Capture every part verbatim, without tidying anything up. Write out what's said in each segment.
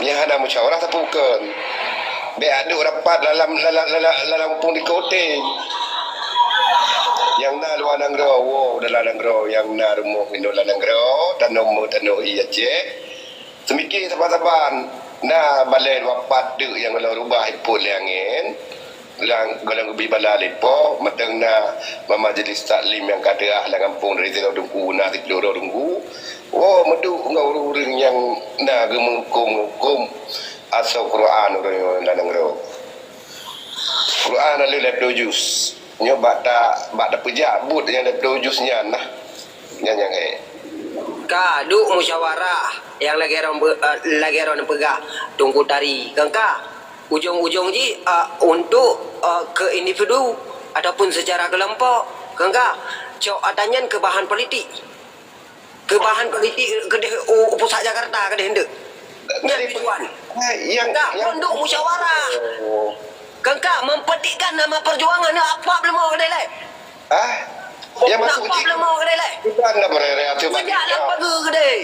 Nyang hana musyawarah tapeukeun. Bèk aduek rapat dalam, dalam, dalam, dalam muphom dikote. Nyang na luwa nanggroe, woe dalam nanggroe, nyang na rumoh inong dalam nanggroe, tanoh meu tanoh ie Aceh. Seumike saban-saban, na balèe dua pat deuk nyang goh lom rubah ipot lé angén. Lam goh lom geubi bala lé Po, mantong na bak majlis taklim nyang ka teuah lam gampông dari sidroe teungku na siplôh droe teungku. Woe meuduek ngon ureueng-ureueng nyang na geumeuhuköm-huköm asoe Quran ureueng nyoe lam nanggroe. Quran na lheueh lhèe plôh juz. Nyoe bak ta, bak tapeujak buet nyang lhèe plôh juz nyan nah. Nyan nyang ék. Ka duek musyawarah nyang lagèe droen, eh, lagèe droen peugah Teungku Tari. Kan ka? Ujong-ujong jih, eh, untuk, eh, ke individu ataupun secara kelompok. Kan ka? Cok ata nyan keu bahan politik. Keu bahan politik keudeh u, u pusat Jakarta keudeh endeuk. Nyan tujuan. Eh, yang, Ka, yang pondok musyawarah. Oh. Kan ka mempetikkan nama perjuangan ni apa belum ada leh? Ah? Yang nak masuk apa belum ada leh? Bukan nak berreaksi bagi. Sejak lam pagi keudeh.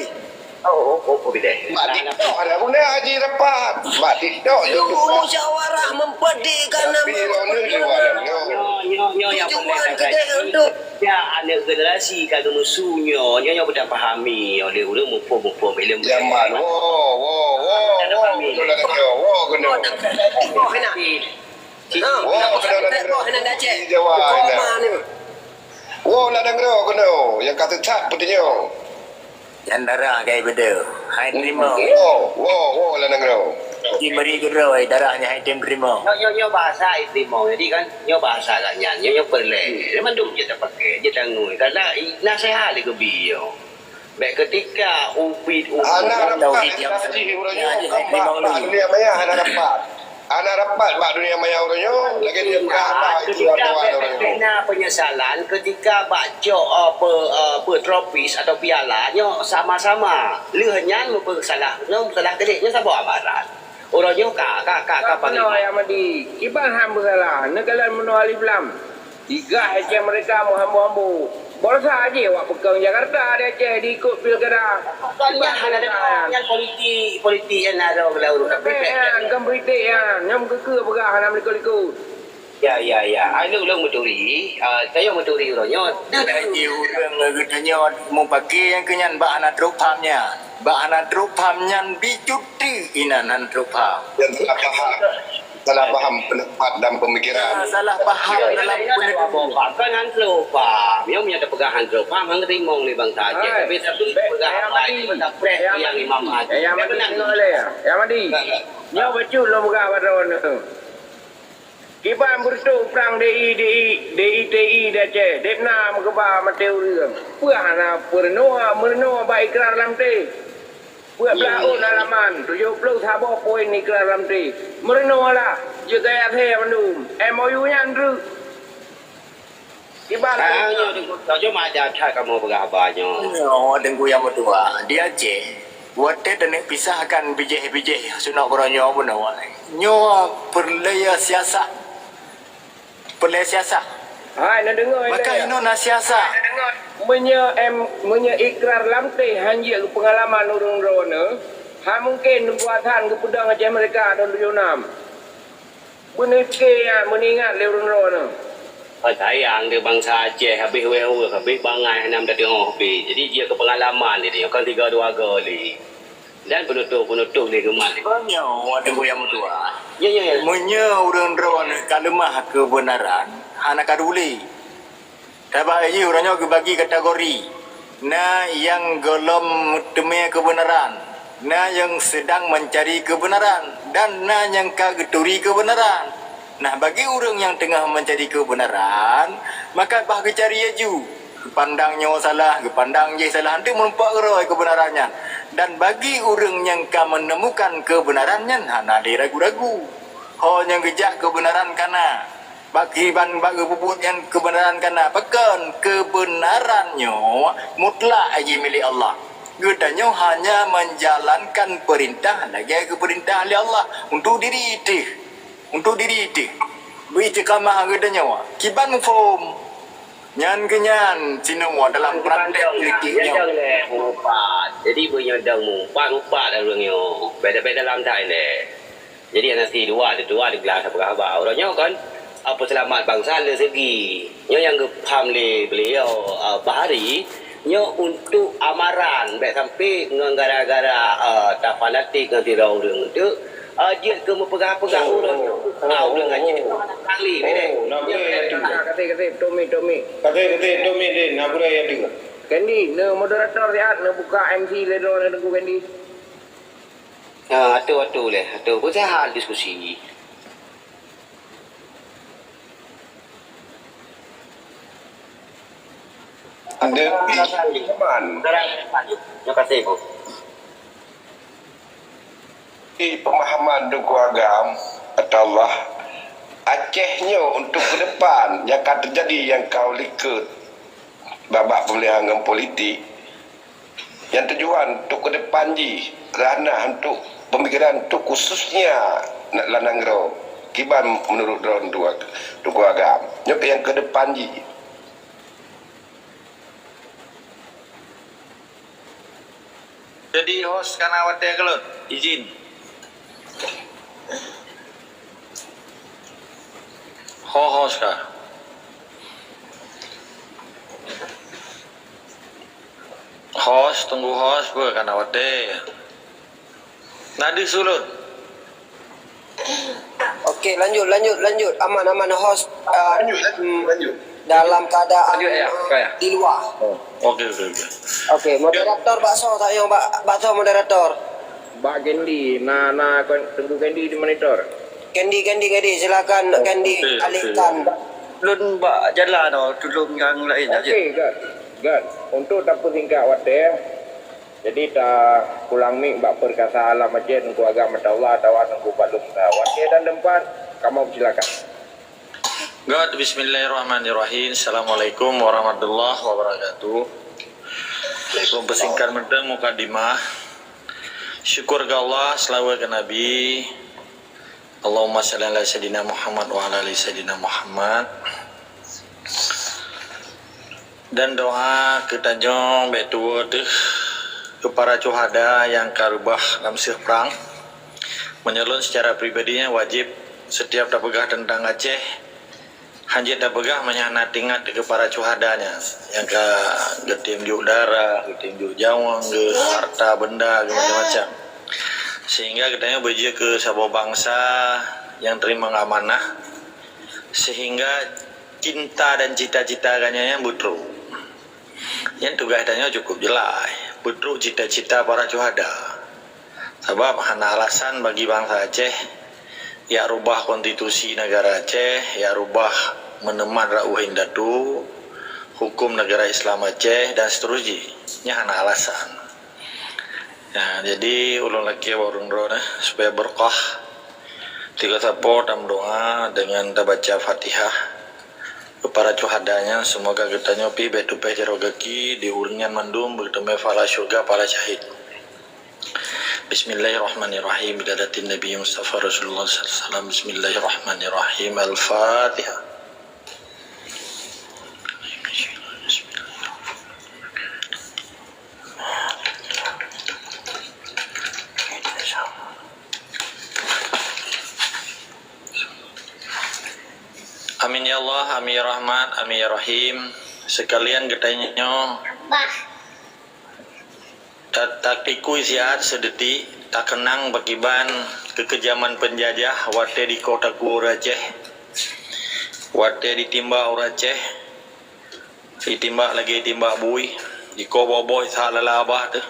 Oh, oh, oh, oh, bidai. Bak TikTok ada guna haji rapat. Bak TikTok je. Duk musyawarah mempetikkan nama. Tapi orang ni luar. Nyo, nyo, nyo, yang tujuan keudeh untuk. Ya, aneuk generasi ka geumeusu nyoe, nyoe nyang beutapahami oleh ureueng muphom-muphom ileuem. Zaman, woe, woe, woe, woe, beutôi lah kata, woe keunoe. Woe keunoe lah kata. Di Jawa, woe lah nanggroe keunoe, nyang ka sesat peutinyoe. Nyan darah gai beudeu, hai teurimong. Woe, woe, woe lah nanggroe. Di meuri keudroe, darah nyan hai tem teurimong. Nyoe, nyoe, nyoe bahasa hai teurimong. Jadi kan, nyoe bahasa gata nyan, nyoe, nyoe peureulèe. Mandum jeuet tapaké, jeuet tangui. Karena i, naseuhat lé geubi nyoe. Bèk keutika ubit-ubit. Hana rapat, tauhid nyang haji uroe nyoe, bak dunia maya hana rapat. Hana rapat bak dunia maya uroe nyoe, lagèe dia peugah bak itu aturan uroe nyoe. Keutika bèk na penyesalan, keutika bak cok, eh, pe, eh, pe tropis atau piala nyoe sama-sama. Lheueh nyan meupeusalah, nyoe salah keudeh, nyoe saboh amaran. Uroe nyoe ka, ka, ka, ka panglima. Keunoe, Ayah Madi, kiban han beusalah, neukalon meunoe alif lam. Digah Aceh mereka meuhambo-hambo. Borosa jih awak peukong Jakarta di Aceh diikot pilkada. Nyan hana ada nyan politik, politik nyang na rôh geulalu. Tapi nyan, bukan politik nyan. Nyan meukeukeu peugah hana meulikot-likot. Ya, ya, ya. Ai lôn, lôn meuturi, ah, tanyoe meuturi uroe nyoe. Hai jih ureueng geutanyoe mupake nyang keu nyan bak hana trok pham nyan. Bak hana trok pham nyan bicut Ti inan han trok pham. Dan salah paham. Salah paham pendapat dan pemikiran. Ya, salah paham dalam pendapat. Bahkan han trok pham. Nyoe meunyoe tapeugah han trok pham, han teurimong lé bansa Aceh. Hai. Tapi, tapi bèk, peugah Ayah apa Madi. Itu, peugah preh Ayah yang Madi. Imam Mahdi. Ayah Madi, tengok lé. Ayah Madi. Nyoe bacut lôn peugah bak droeneuh. Kiban beureutoh prang D I, D I, D I T I di Aceh, deb na meukeubah maté ureueng. Peue hana peurunoe, meurunoe bak ikrar lam T. Peuet blaih ôn halaman, tujoh ploh saboh poin ikrar lam T. Meurunoe lah, jeuet gaya thèe mandum. M O U nyan treuk. Kiban. Ah, nyoe, nyoe, nyoe, nyoe, mak jahat kamoe peugah haba nyoe. Nyoe, Teungku Yang Meutuah, di Aceh, watèe taneuk pisahkan bijéh-bijéh sunok keudroe nyoe bunoe. Nyoe peureulèe siasat. Peureulèe siasat. Hai, na deungö ilèe. Maka inoe na siasat. Meunyoe em, meunyoe ikrar lam T han jeuet keu peungalaman ureueng droeneuh, han mungken neubuat that geupeudong Aceh Merdeka tahun tujoh nam. Beuneuh pike nyan, beuneuh ingat lé ureueng droeneuh. Sayang di bansa Aceh, habéh wéh ureueng, habéh bangai hana meuteungoh pih. Jadi jeuet keu peungalaman lé nyoe, kon tiga dua go lé. Dan peunutoh-peunutoh lé geumat. Meunyoe, Teungku Yang Meutuah. Ya, ya, ya. Meunyoe ureueng droeneuh ka leumah keubeunaran, hana ka duli. Sabab jih ureueng nyoe geubagi kategori. Na nyang gohlom meuteumé keubeunaran, na nyang seudang meuncari keubeunaran, dan na nyang ka geuturi keubeunaran. Nah, bagi ureueng nyang teungoh meuncari keubeunaran, maka bah geucari laju. Geupandang nyoe salah, geupandang jéh salah, eunteuk meureumpok keudroe keubeunaran nyan. Dan bagi ureueng nyang ka meuneumokan keubeunaran nyan, hana lé ragu-ragu. Ho nyang geujak keubeunaran ka na. Bak kiban bak geupeubuet nyan keubeunaran ka na. Pakon? Keubeunaran nyoe mutlak jih milék Allah. Geutanyoe hanya menjalankan peurintah lagèe geupeurintah lé Allah untuk diri teuh. Untuk diri teuh. Beuistiqamah geutanyoe. Kiban muphom. Nyan keuh nyan, sineuk dalam praktek politik nyoe. Jadi, beu nyoe dong mupat-mupat ureueng nyoe. Beda-beda lam thai lé. Jadi, hana si dua, dua digeulaha sapeue haba. Uroe nyoe kan, ah, peuseulamat bansa le segi. Nyoe nyang geupaham lé beliau, ah, Bahari, nyoe untuk amaran, bèk sampai ngon gara-gara, ah, tafanatik ngon sidroe ureueng tu, ah, jeuet keu meupeugah-peugah ureueng nyoe, ah, ureueng Aceh. Kali, beda. Kasih, kasih, Tommy, Tommy. Kasih, kasih, Tommy, Din. Aku dah ya dengar. Candy, ne moderator siat, ne buka M C le droe, ne Teungku Candy. Ah, atu, atu leh, atu. Beuseuhat diskusi. Ada pemahaman. Terima kasih, Bu. Di pemahaman Teungku Agam, kata Allah, Aceh nyoe untuk ke depan yang akan terjadi yang kau likot babak pemilihan ngon politik. Nyang tujuan untuk ke depan jih, ranah untuk pemikiran untuk khususnya lam nanggroe. Kiban menurut droe Teungku Agam. Nyoe nyang ke depan jih. Jadi host kana watèe keu lôn, izin. Ho-, host ka. Host, tunggu host, beu kana watèe. Na deuh su lôn. Oke, lanjut, lanjut, lanjut. Aman, aman, host, uh, Lanjut, lanjut, hmm, lanjut. Dalam keadaan, Lanjut, ya, uh, ya. Di luar. Oh, oke, oke, oke. Oke, moderator bak soe, tak payah bak, bak soe moderator. Bak Candy, na, na, Teungku Candy di monitor. Candy, Candy, Candy, silakan, oh, Candy, oke, oke, alihkan. Lôn bak jalan, oh, tulông nyang laén aja. Oke, good, good. Untuk tapeusingkat watèe, jadi tapulang mic bak Perkasa Alam Aceh, Teungku Agam Atallah atawa Teungku Fadlun Musa. Watèe dan tempat, kamoe persilakan. Good, bismillahirrahmanirrahim. Assalamualaikum warahmatullahi wabarakatuh. Lôn peusingkat mantong mukadimah. Syukur keu Allah, seulaweuet keu Nabi. Allahumma shalli ala Sayyidina Muhammad wa ala ali Sayyidina Muhammad. Dan doa keu tanyoe bèk tuwoe teuh keu para syuhada nyang ka reubah lam seueh prang. Meunyoe lôn secara pribadi nyan wajéb setiap tapeugah teuntang Aceh, hanjeuet tapeugah meunyoe hana teuingat keu para syuhada nyan nyang ka geutem jok darah, geutem jok nyawöng, geu harta benda, geu macam-macam. Sehingga geutanyoe beujeuet keu saboh bansa nyang teurimong amanah, sehingga cinta dan cita-cita geutanyoe nyan beutrok. Nyan tugaih tanyoe cukup jeulaih, beutrok cita-cita para syuhada. Sabab hana alasan bagi bansa Aceh jak rubah konstitusi negara Aceh, jak rubah meuneumat rot indatu, huköm negara Islam Aceh, dan seterusnya. Nyan hana alasan. Nah, jadi ulôn lakèe bak ureueng droeneuh supaya berkah. Tiga sapo tameudoa dengan tabaca Fatihah. Keu para syuhada nyan, semoga geutanyoe pih bèk tupèh jaroe gaki di ureueng nyan mandum beuteumèe pahala syeuruga, pahala syahid. Bismillahirrahmanirrahim. Bidadatin Nabi Mustafa Rasulullah sallallahu alaihi wasallam. Bismillahirrahmanirrahim. Al-Fatihah. Amin ya Allah, amin ya Rahman, amin ya Rahim. Sekalian geutanyoe ta-, tatikui siat seudeutik, takeunang pakriban keu keujaman peunjajah watèe dikoh takue ureueng Aceh, watèe ditimbak ureueng Aceh, ditimbak lagèe timbak bui, dikoh boh-boh that lala babah teuh.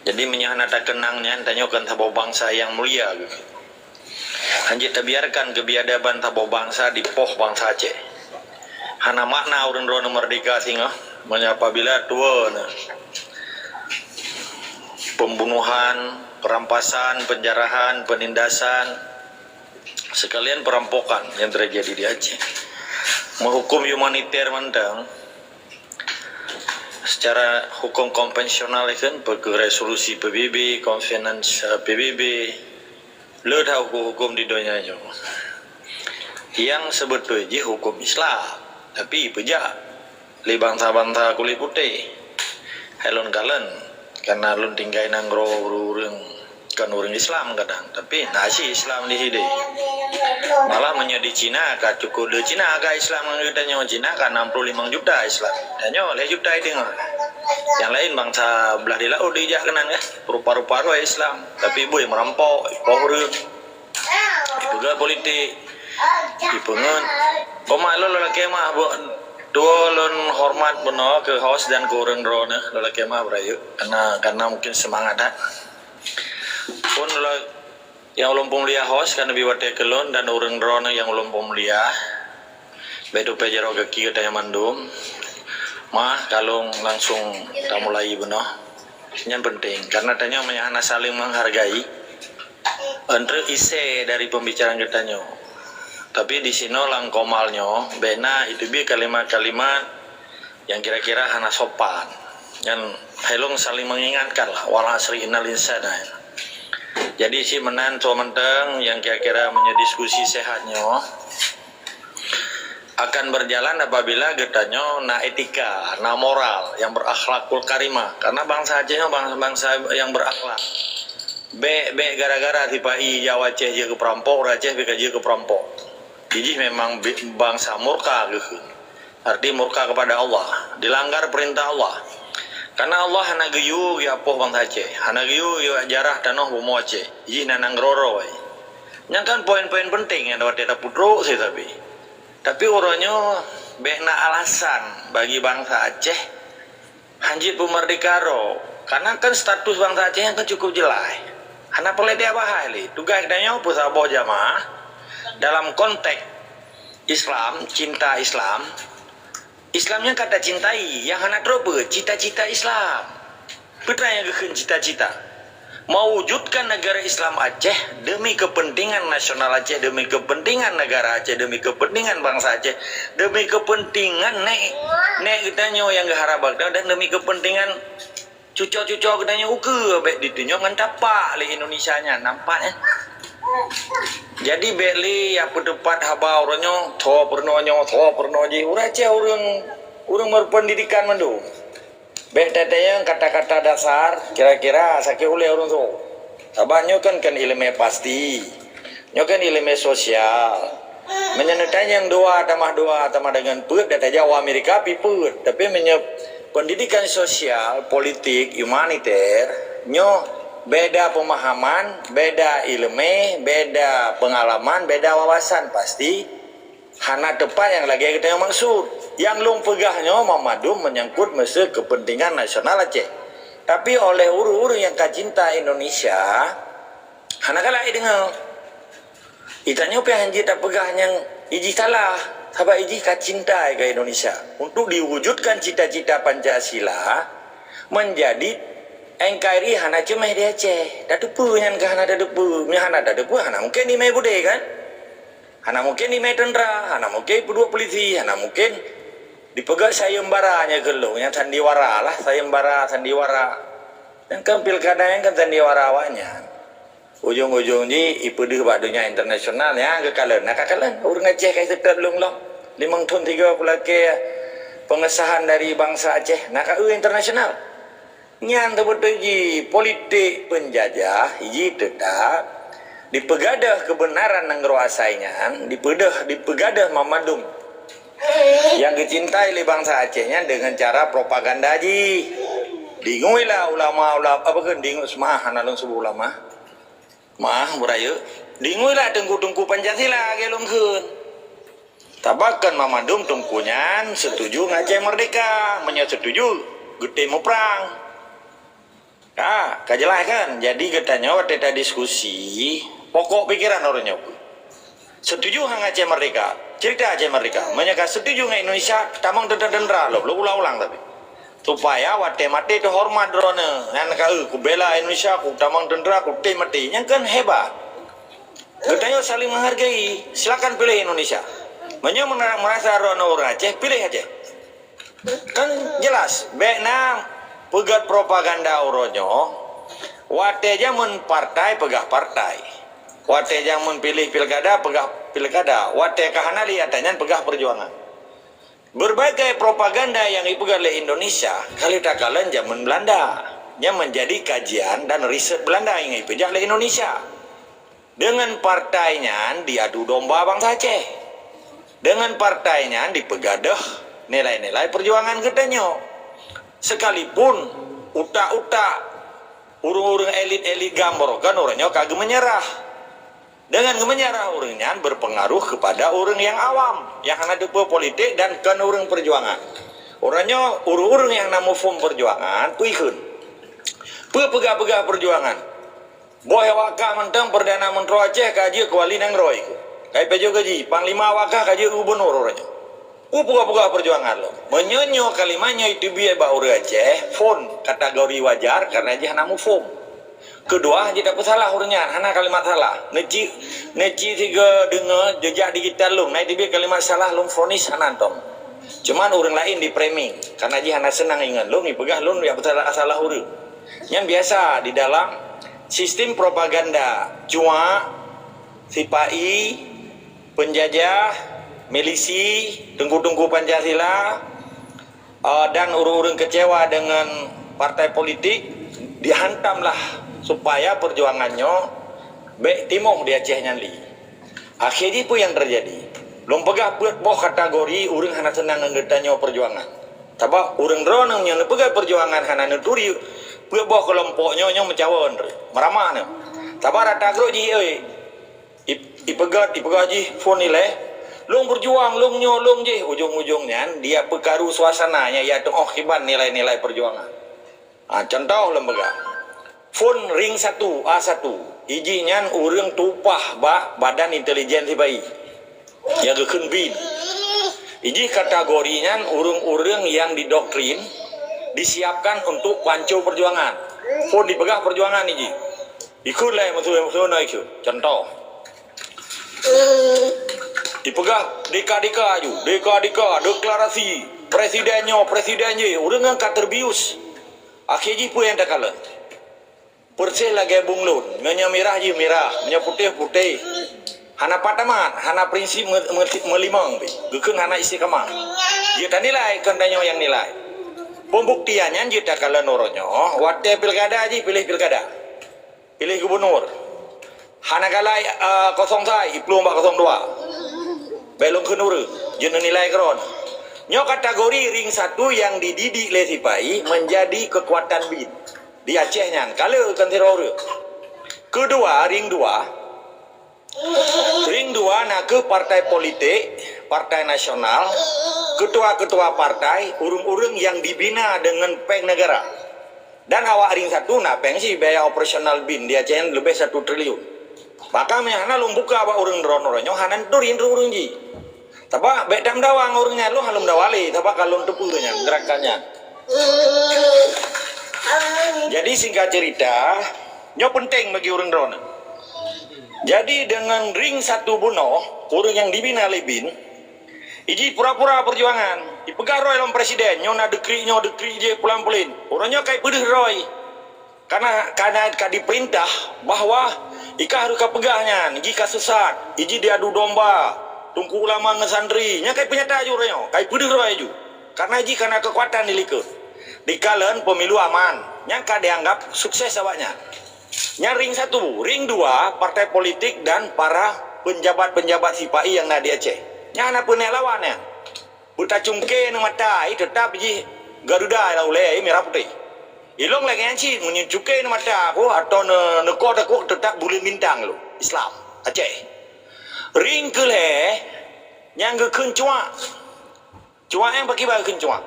Jadi, meunyoe hana takeunang nyan, tanyoe kon saboh bansa nyang mulia geuh. Hanjeuet tabiarkan keubiadaban saboh bansa dipoh bansa Aceh. Hana makna ureueng droeneuh meurdeka singoh, meunyoe apabila tuwoe neuh pembunuhan, perampasan, penjarahan, penindasan, sekalian perampokan yang terjadi di Aceh. Meuhuköm humaniter mantong, secara huköm konvensional kan, peue keuh resolusi P B B, konferensi, eh, P B B, le that huköm-huköm di donya nyoe. Nyang seubeutôi jih huköm Islam. Tapi peujak lé bansa-bansa kulit putéh. Hai lôn kalon, karena lôn tinggai nanggroe ureuëng-ureuëng kon ureuëng Islam kadang, tapi na cit Islam di sideh. Malah meunyoe di Cina ka cukup le Cina ka Islam ngon geutanyoe, Cina ka enam puluh lima juta Islam. Tanyoe lhée juta deungoe. Nyang laén bansa blah di laôt dijak keunan kan, rupa-rupa roh Islam, tapi bui meurampok, ipoh ureuëng. Ipeugah politik, ipeungeut. Koma lôn lakée mah, tuwo lôn horeumat bunoe keu host dan keu ureuëng droeneuh, lôn lakée mah beurayeuk, karena, karena mungkin seumangat that. Pun lôn, nyang ulôn peumulia host ka neubi watée keu lôn dan ureuëng droeneuh nyang ulôn peumulia. Bék tupée jaroe gaki geutanyoe mandum. Mah, ka lôn langsung tamulai bunoe. Nyan penting, karena tanyoe meunyo hana saling menghargai, Entre ise dari pembicaraan geutanyoe. Tapi di sinoe lam komal nyoe, bék na iteubiet kalimat-kalimat nyang kira-kira hana sopan. Nyan hai lôn saling mengingatkan lah, wal asri innal insana. Jadi cit meunan soe mantong nyang kira-kira meunyoe diskusi sehat nyoe, akan berjalan apabila geutanyoe na etika, na moral yang berakhlakul karimah. Karena bansa Aceh nyoe bang-, bansa yang berakhlak. Bék, bék gara-gara sipa-i jak u Aceh jeuet keu peurampok, ureuëng Aceh pih ka jeuet keu peurampok. Jih memang bi-, bansa murka geukheun. Arti murka kepada Allah, dilanggar perintah Allah. Karena Allah hana geuyue geuapoh bansa Aceh, hana geuyue geujarah tanoh bumoe Aceh. Jih na nanggroe-groe. Nyan kan poin-poin penting nyang watée tapeutrok sabe. Tapi uroe nyoe bék na alasan bagi bansa Aceh hanjeuet peumerdeka droe. Karena kan status bansa Aceh nyan kan cukup jeulaih. Hana peureulée bahai lé. Tugaih geutanyoe peusaboh jamaah dalam konteks Islam, cinta Islam. Islam nyan ka tacintai, nyang hana trok peue cita-cita Islam. Peue teuma nyang geukheun cita-cita? Mewujudkan negara Islam Aceh demi kepentingan nasional Aceh, demi kepentingan negara Aceh, demi kepentingan bansa Aceh, demi kepentingan nek, nek geutanyoe nyang geuharab bak dan demi kepentingan cuco-cuco geutanyoe ukeue bék ditunyok ngon tapak lé Indonesia nyan, nampak nyan. Jadi bék lé nyang peuteupat haba uroe nyoe, tho peurunoe nyoe, tho peurunoe jih, ureuëng Aceh ureuëng, ureuëng berpendidikan mandum. Bék tatanyong kata-kata dasar, kira-kira sakét ulée ureuëng soe. Sabab nyoe kan, kan iéleumé pasti. Nyoe kan iéleumé sosial. Meunyoe neutanyong dua tamah dua sama dengan peuet, dan tajak u Amerika pih peuet. Tapi meunyoe pendidikan sosial, politik, humaniter, nyoe beda pemahaman, beda iéleumé, beda pengalaman, beda wawasan, pasti hana teupat nyang lagée geutanyoe maksud. Nyang lôn peugah nyoe mandum menyangkut meusu kepentingan nasional Aceh. Tapi oleh ureuëng-ureuëng nyang ka cinta Indonesia, hana galak ideungoe. Geutanyoe pih hanjeuet tapeugah nyang ijih salah, sabab ijih ka cinta keu Indonesia. Untuk diwujudkan cita-cita Pancasila menjadi N K R I hana ceumeh di Aceh. Tateupeue nyan keu hana tateupeue. Meunyo hana tateupeue, hana mungken imé budé kan? Hana mungken imé teuntra, hana mungken peuduek polisi, hana mungken dipeugah sayembara nyan keu lôn, nyang sandiwara lah, sayembara, sandiwara. Nyang kan pilkada nyan kan sandiwara awaknyan. Ujong-ujong jih ipeudeuh bak donya internasional, nyan geukalon. Na kakalon, ureuëng Aceh ka iseutôt lôn lom. Limong thon tiga puluh lakée pengesahan dari bansa Aceh, na ka eu internasional. Nyan teubeutôi jih politik peunjajah, jih teutap dipeugadôh keubeunaran nanggroe asai nyan, dipeudoh, dipeugadôh mamandum nyang geucintai lé bansa Aceh nyan deungon cara propaganda jih. Dingui lah ulama, ulama apa kheun dingui seumah hana lôn sebut ulama. Mah beurayeuk, dingui lah teungku-teungku Pancasila lagée lôn kheun. Tabakon mamandum teungku nyan setuju ngon Aceh merdeka. Meunyoe setuju, geutem muprang. Ka, ka jeulaih kan? Jadi geutanyoe watée tadiskusi, pokok pikeran ureuëng nyoe peue? Setuju ngon Aceh merdeka. Cerita Aceh merdeka. Meunyoe ka setuju ngon Indonesia, tamong teuntra-teuntra lom, lôn ulang-ulang tapi. Supaya watée maté teuhoreumat droeneuh. Nyan ka eu, kubela Indonesia, kutamong teuntra, kutem maté. Nyan kan hebat. Geutanyoe saling menghargai. Silakan pilih Indonesia. Meunyoe meuna-, meurasa droeneuh ureuëng Aceh, pilih Aceh. Kan jelas, bék na peugét propaganda uroe nyoe, watée jameun partai peugah partai. Watée jameun piléh pilkada peugah pilkada. Watée ka hana lé atra nyan peugah peujuangan. Berbagai propaganda nyang ipeugah lé Indonesia ka lheueh takalon jameun Belanda. Nyan menjadi kajian dan riset Belanda nyang ipeujak lé Indonesia. Dengan partai nyan diadu domba bansa Aceh. Dengan partai nyan dipeugah deuh nilai-nilai perjuangan geutanyoe. Sekalipun utak-utak ureuëng-ureuëng elit-elit GAM barokan uroe nyoe ka geumeunyeurah. Dengan geumeunyeurah ureuëng nyan berpengaruh kepada ureuëng nyang awam, nyang hana teupeue politik dan kon ureuëng perjuangan. Uroe nyoe ureuëng-ureuëng nyang na muphom perjuangan peue ikheun. Peue peugah-peugah perjuangan. Boh awak kah mantong Perdana Menteri Aceh ka jeuet keu wali nanggroe. Ka ipajoh gaji, panglima awak kah ka jeuet gubunur uroe nyoe. Peue peugah-peugah perjuangan lom. Meunyoe nyoe kalimat nyoe iteubiet bak ureuëng Aceh, phon kategori wajar karena jih hana muphom. Keudua, jeuet tapeusalah ureuëng nyan, hana kalimat salah. Neuci, neuci sigoe deungoe jejak digital lôn, na iteubiet kalimat salah lôn vonis hana mantong. Cuman ureuëng laén di-framing, karena jih hana seunang ingat lôn, ipeugah lôn jak peusalah-salah ureuëng. Nyan biasa di dalam sistem propaganda cuak, sipai, penjajah, milisi, teungku-teungku Pancasila, eh, dan ureuëng-ureuëng kecewa dengan partai politik, dihantamlah supaya perjuangan nyoe bék timoh di Aceh nyan li. Akhé jih peue nyang teujadi? Lôn peugah peuet boh kategori ureuëng hana seunang ngon geutanyoe perjuangan. Sabab ureuëng droeneuh nyang neupeugah perjuangan hana neuturi peuet boh keulompok nyoe, nyoe meucawan, meuramah nyoe. Sabab rata groe jih, oi, ip-, ipeugah, ipeugah jih phon ilée, lôn beujuang, lôn nyoe, lôn jih. Ujong-ujong nyan dia peukaru suasana nyang ia teuoh kiban nilai-nilai perjuangan. Ha, contoh lôn peugah. Phon ring satu, A satu. Ijih nyan ureuëng tupah bak Badan Intelijen Sipai. Nyang geukheun bin. Ijih kategori nyan ureuëng-ureuëng nyang didoktrin, disiapkan untuk panco perjuangan. Phon dipeugah perjuangan ijih. Ikheun lé musoh-musoh na ikheun. Contoh. Dipeugah deka-deka aju, deka-deka, deklarasi, presiden nyoe, presiden jih, ureuëng nyan ka terbius. Akhé jih peue nyang takalon? Persis lagée bung lôn, meunyoe mirah jih mirah, meunyoe putéh putéh. Hana pat tamat, hana prinsip me-, me-, meulimong pih. Geukheun hana istiqamah. Jeuet tanilai, kon tanyoe nyang nilai. Pembuktian nyan jeuet takalon uroe nyoe, watée pilkada jih piléh pilkada. Piléh gubunur. Hana galak, eh, kosong sai, iplueng bak kosong dua. Bék lôn kheun ureuëng, jeuet neunilai keudroe. Nyoe kategori ring satu nyang dididik lé sipai menjadi kekuatan bin di Aceh nyan. Ka lheueh kon sidroe ureuëng. Keudua, ring dua. Ring dua na kheueh partai politik, partai nasional, ketua-ketua partai, ureuëng-ureuëng nyang dibina deungon péng negara. Dan awak ring satu na péng cit biaya operasional bin di Aceh nyan leubeh satu triliun. Maka meuhana lôn buka bak ureuëng droeneuh nyoe hana neuturi ureuëng jih. Sabab bék tameudawa ngon ureuëng nyan, lôn hana lôn meudawa lé, sabab ka lôn teupeue nyan, gerakan nyan. Jadi singkat cerita, nyoe penting bagi ureuëng droeneuh. Jadi deungon ring satu bunoe, ureuëng nyang dibina lé bin, ijih pura-pura perjuangan. Ipeugah droe lom presiden, nyoe na dekrit nyoe, dekrit jih pulan-pulan. Uroe nyoe ka ipeudeuh droe. Karena, karena ka diperintah bahwa ikah harus ka peugah nyan, ijih ka sesat, ijih diadu domba, teungku ulama ngon santri. Nyan ka ipeunyata aju uroe nyoe, ka ipeudeuh droe aju. Karena ijih ka na kekuatan di likot. Dikalon pemilu aman, nyan ka dianggap sukses awak nyan. Nyan ring satu, ring dua, partai politik dan para penjabat-penjabat sipai nyang na di Aceh. Nyan hana peuneuk lawan nyan. Beutacungke ngon mata, i teutap jih Garuda lam ulée, i mirah putéh. Ilong lagée nyan cit, meunyoe cungke ngon mata ku, atau ne-, neuko takok teutap buleuen bintang lom, Islam, Aceh. Ring keu lhée, nyang geukheun cuak. Cuak nyang pakriban geukheun cuak.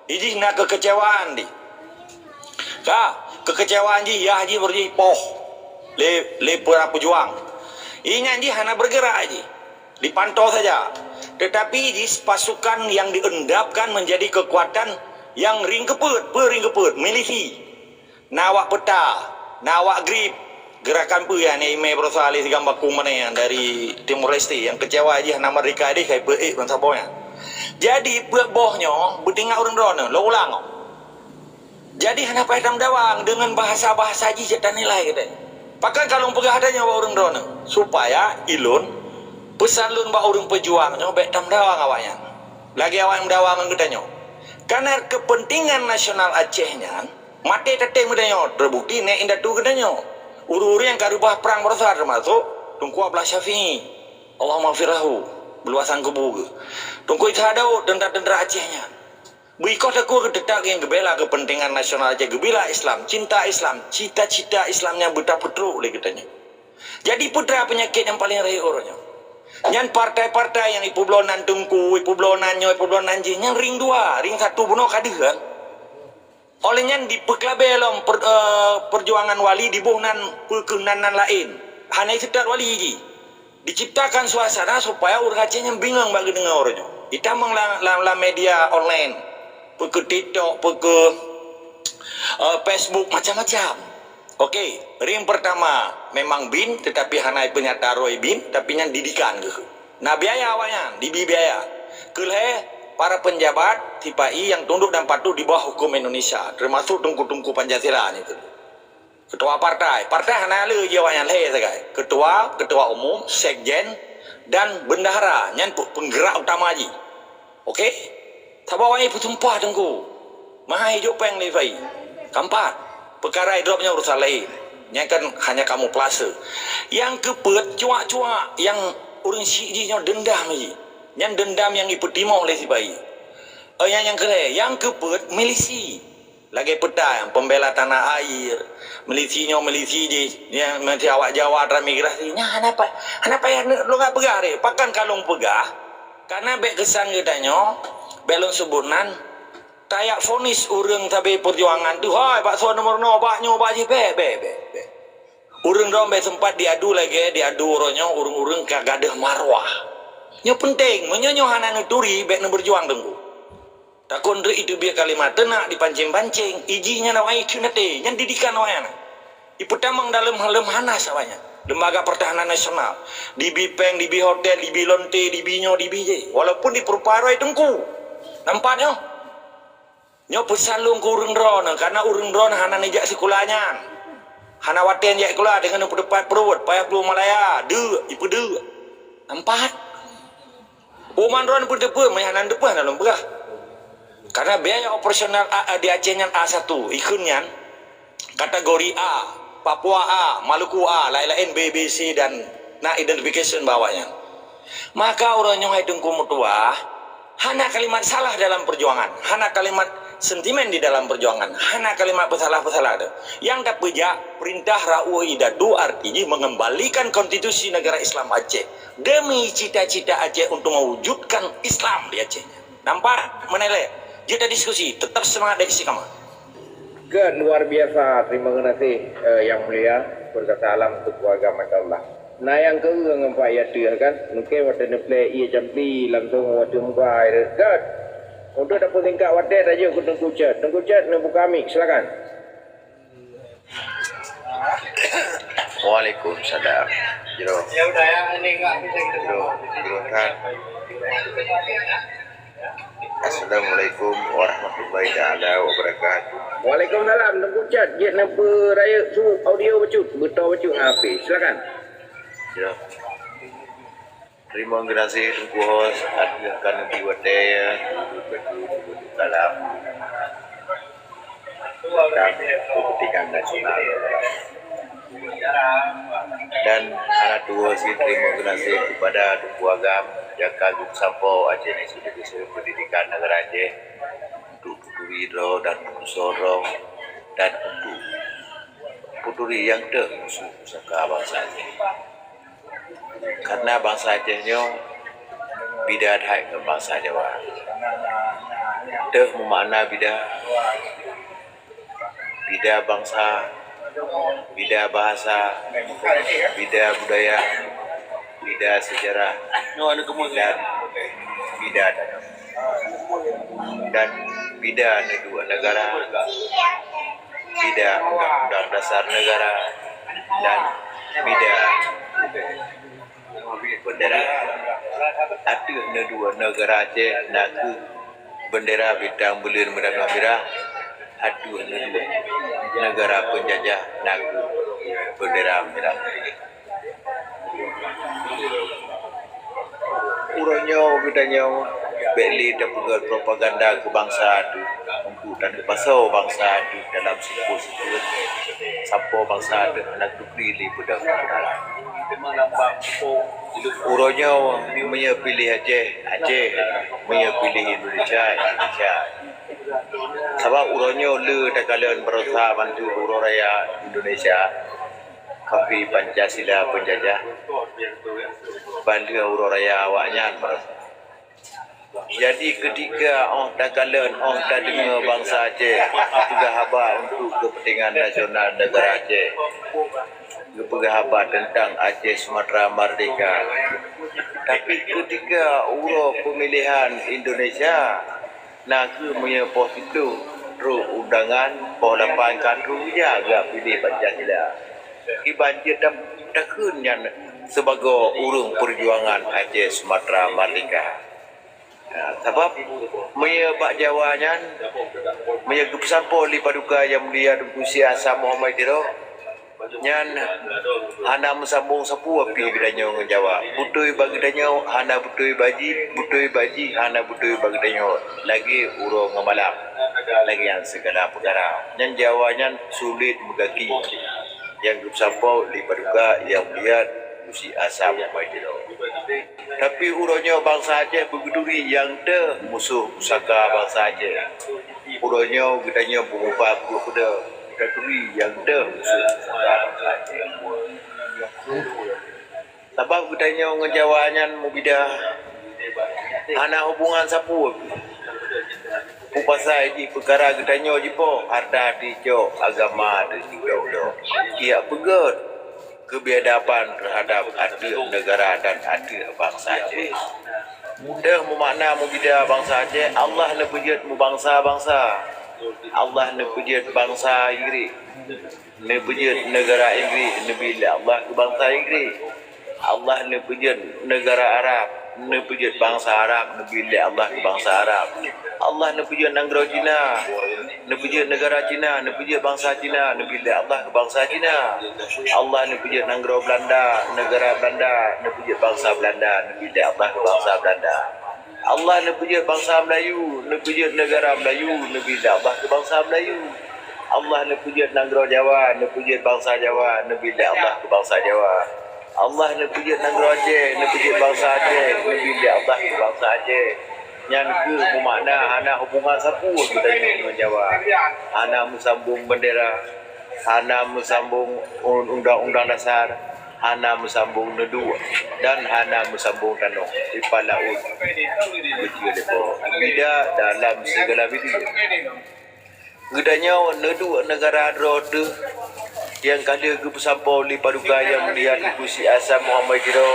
Ijih na keukeucewaan di. Ka, keukeucewaan jih, yah jih baru jih poh lé, lé para peujuang. Ingat jih hana bergerak jih. Dipantau saja. Tetapi jih pasukan yang diendapkan menjadi kekuatan yang ring keupeuet, peue ring keupeuet, milisi. Na awak peuta, na awak grip. Gerakan peue nyan, imé beurasa lé sigam bakung mané nyan dari Timor Leste nyang keucewa jih hana merdeka deh, kai peuék ban saboh nyan. Jadi, peuet boh nyoe beutingat ureuëng droeneuh, lôn ulang. Jadi, hana payah tameudawa deungon bahasa-bahasa jih jeuet tanilai geutanyoe. Pakon ka lôn peugah tanyoe bak ureuëng droeneuh, supaya ilôn, peusan lôn bak ureuëng peujuang nyoe bék tameudawa ngon awaknyan. Lagèe awak meudawa ngon geutanyoe. Karena kepentingan nasional Aceh nyan, maté tatem geutanyoe, teubukti nèk indatu geutanyoe. Ureueng-ureueng nyang ka reubah prang baroesa teumasok Teungku Abdullah Syafi'i. Allahumma ghfir lahu, beuluwasan kubu geuh. Teungku Ishak Daud, tentara-tentara Aceh nyan. Beuikot aku geuteutap nyang geubela kepentingan nasional Aceh, geubela Islam, cinta Islam, cita-cita Islam nyang beutapeutrok lé geutanyoe. Jadi peue teuma peunyakét nyang paleng rayeuk uroe nyoe? Nyan partai-partai nyang ipeubloe nan teungku, ipeubloe nan nyoe, ipeubloe nan jih, nyan ring dua, ring satu bunoe ka deuh kan? Oleh nyan dipeuklabé lom per-, eh, perjuangan wali diboh nan peue keuh nan, nan laén. Hana iseutôt wali jih. Diciptakan suasana supaya ureueng Aceh nyan bingung bak geudeungoe uroe nyoe. Itamong lam, lam, lam media online, peue keuh TikTok, peue keuh, eh, Facebook, macam-macam. Oke, ring pertama memang bin, tetapi hana ipeunyata roh bin, tapi nyan didikan geuh. Na biaya awaknyan, dibi biaya. Keulhèe para penjabat sipa-i nyang tunduk dan patuh di bawah hukum Indonesia, termasuk teungku-teungku Pancasila nyan. Ketua partai, partai hana le jih awaknyan lhèe sagai. Ketua, ketua umum, sekjen, dan bendahara nyan pe-, penggerak utama jih. Oke? Sabab awaknyan peusumpah teungku. Meuhai jok péng lé sipa-i. Keempat, peukara idrop nyan urusan laén. Nyan kan hanya kamoe peulase. Nyang keupeuet, cuak-cuak nyang ureueng syiek jih nyoe dendam jih. Nyan dendam nyang ipeutimoh lé sipa-i. Eh, nyang, nyang keulhèe, nyang keupeuet milisi. Lagèe peue ta nyang pembela tanah air, milisi nyoe, milisi jih, nyang milisi awak Jawa transmigrasi. Nyan hana pa-, hana payah lôn peugah lé. Pakon ka lôn peugah? Karena bèk keusan geutanyoe, bèk lôn seubut nan, tajak vonis ureueng sabe perjuangan tu, "Hai, baksoe nomor nol, bak nyoe, bak jih," bèk, bèk, bèk, bèk. Ureueng droe bèk sempat diadu lagèe diadu uroe nyoe ureueng-ureueng ka gadôh marwah. Nyoe penting, meunyoe nyoe hana neuturi, bèk neubeurjuang teungku. Takot treuk iteubiet kalimat teunak dipancing-pancing, ijih nyan awaknyan ikheun até, nyan didikan awaknyan. Ipeutamong dalam leuem hanas awaknyan. Lembaga Pertahanan Nasional, dibi péng, dibi hotel, dibi lonte, dibi nyoe, dibi jih. Walaupun dipeurupa roh teungku. Nampak nyoe? Nyoe peusan lôn keu ureueng droeneuh, karena ureueng droeneuh hana neujak sikula nyan. Hana watèe neujak sikula, deungon neupeuteupat pruet, payah beumalaya, deuk, ipeudeuk. Nampak? Uman droeneuh peuteupeu, meuhana neuteupeue hana lôn peugah. Karena biaya operasional A, A di Aceh nyan A satu, ikheun nyan kategori A, Papua A, Maluku A, laén-laén B, B, C dan na identification bak awaknyan. Maka uroe nyoe hai Teungku meutuah, hana kalimat salah dalam perjuangan, hana kalimat sentimen di dalam perjuangan, hana kalimat peusalah-peusalah tu. Nyang tapeujak perintah ra'uh idatu arti jih mengembalikan konstitusi negara Islam Aceh demi cita-cita Aceh untuk mewujudkan Islam di Aceh. Nampak? Menilai. Jeuet tadiskusi, tetap semangat dan istiqamah. Gét luar biasa, terima kasih, eh, Yang Mulia, berkata alam untuk keluarga Masya Allah. Nah, yang keu ngon Pak Yatih kan, mungkin watèe neuplè ie jampi langsung watèe muka air. Gét. Untuk dapur tingkat watèe tajak ke Tengku Chet. Tengku Chet, neubuka mik, silakan. Waalaikumsalam. Jroh. Ya udah ya, ini enggak bisa kita jroh, jroh that. Assalamualaikum warahmatullahi taala wabarakatuh. Waalaikumsalam. Teungku Chet, jeuet neupeurayeuk su audio bacut, beutoe bacut ngon H P. Silakan. Jroh. Teurimong geunaséh Teungku Host ateueh keuneuk watèe kalam tentang kepentingan nasional. Dan hana tuwoe cit teurimong geunaséh keupada Teungku Agam nyang ka geusampoe Aceh Institute Pendidikan Negara Aceh untuk peuturi droe dan peutusoe droe dan untuk peuturi nyang teuh musoh pusaka bansa Aceh. Karena bansa Aceh nyoe bida that ngon bansa Jawa. Teuh meumakna bida, bida bansa, bida bahasa, bida budaya, bida sejarah, dan bida adat. Dan bida neuduek negara, bida undang-undang dasar negara, dan bida bendera. Ateueh neuduek negara Aceh na kheueh bendera bintang buleuen meudangah mirah, ateueh neuduek negara peunjajah na kheueh bendera mirah. Uroe nyoe geutanyoe Bék lé tapeugét propaganda keu bansa teuh untuk taneupasoe bansa teuh dalam sipôt-sipôt, sampoe bansa teuh hana geuturi lé peudong keubeunaran. Uroe nyoe meunyoe piléh Aceh, Aceh, meunyoe piléh Indonesia, Indonesia. Sabab uroe nyoe le takalon baroesa bantu uroe raya Indonesia, tapi Pancasila peunjajah, ban lheueh uroe raya awaknyan baroesa. Jadi, keutika óh takalon, óh tadeungoe bansa Aceh geupeugah haba untuk keupeuntengan nasional neugara Aceh, geupeugah haba teuntang Aceh Sumatra Merdeka. Tapi, keutika uroe peumilihan Indonesia, na kheueh meunyoe poh siplôh trok undangan, poh lapan ka trok ija geupiléh Pancasila. Kiban jeuet takheun nyan sibagoe ureuëng peujuangan Aceh Sumatra Merdeka. Nah, sabab meunyoe bak Jawa nyan, meunyoe geupeusampoe lé Paduka Yang Mulia Teungku Syekh Hasan Muhammad Tiro, nyan hana meusambong sapeue pih geutanyoe ngon Jawa. Beutôi bak geutanyoe hana beutôi bak jih, beutôi bak jih hana beutôi bak geutanyoe. Lagée uroe ngon malam, lagée nyan sigala peukara. Nyan Jawa nyan sulet meugaki nyang geupeusampoe lé Paduka Yang Mulia Teungku Syekh Hasan Muhammad Tiro. Tapi uroe nyoe bansa Aceh beugeuturi nyang teuh musoh pusaka bansa Aceh. Uroe nyoe geutanyoe beumubah buet peue, geutanyoe turi nyang teuh musoh pusaka bansa Aceh. Sabab geutanyoe ngon Jawa nyan meubida, hana hubungan sapeue. Peue pasai jih peukara geutanyoe jipoh, hareuta teuh jicok, agama teuh jicok-cok. Kiyak peugét keubiadaban teuhadab ateueh neugara dan ateueh bansa Aceh. Teuh meumakna meubida bansa Aceh, Allah neupeujeuet meubansa-bansa. Allah neupeujeuet bansa Inggris, neupeujeuet neugara Inggris, neubi lé Allah keu bansa Inggris. Allah neupeujeuet neugara Arab, neupeujeuet bansa Arab, neubi lé Allah keu bansa Arab. Allah neupeujeuet nanggroe Cina, neupeujeuet neugara Cina, neupeujeuet bansa Cina, neubi lé Allah keu bansa Cina. Allah neupeujeuet nanggroe Beulanda, neugara Beulanda, neupeujeuet bansa Beulanda, neubi lé Allah keu bansa Beulanda. Allah neupeujeuet bansa Meulayu, neupeujeuet neugara Meulayu, neubi lé Allah keu bansa Meulayu. Allah neupeujeuet nanggroe Jawa, neupeujeuet bansa Jawa, neubi lé Allah keu bansa Jawa. Allah neupeujeuet nanggroe Aceh, neupeujeuet bansa Aceh, neubi lé Allah keu bansa Aceh. Nyan kheueh meumakna hana hubungan sapeue geutanyoe ngon Jawa. Hana meusambong bendera, hana meusambong un-, undang-undang dasar, hana meusambong neuduek, dan hana meusambong tanoh. Ipat laôt beucue leupah. Bida dalam sigala bideu. Geutanyoe neuduek neugara droe teuh nyang ka lheueh geupeusampoe lé Paduka Yang Mulia Teungku Syekh Hasan Muhammad Tiro,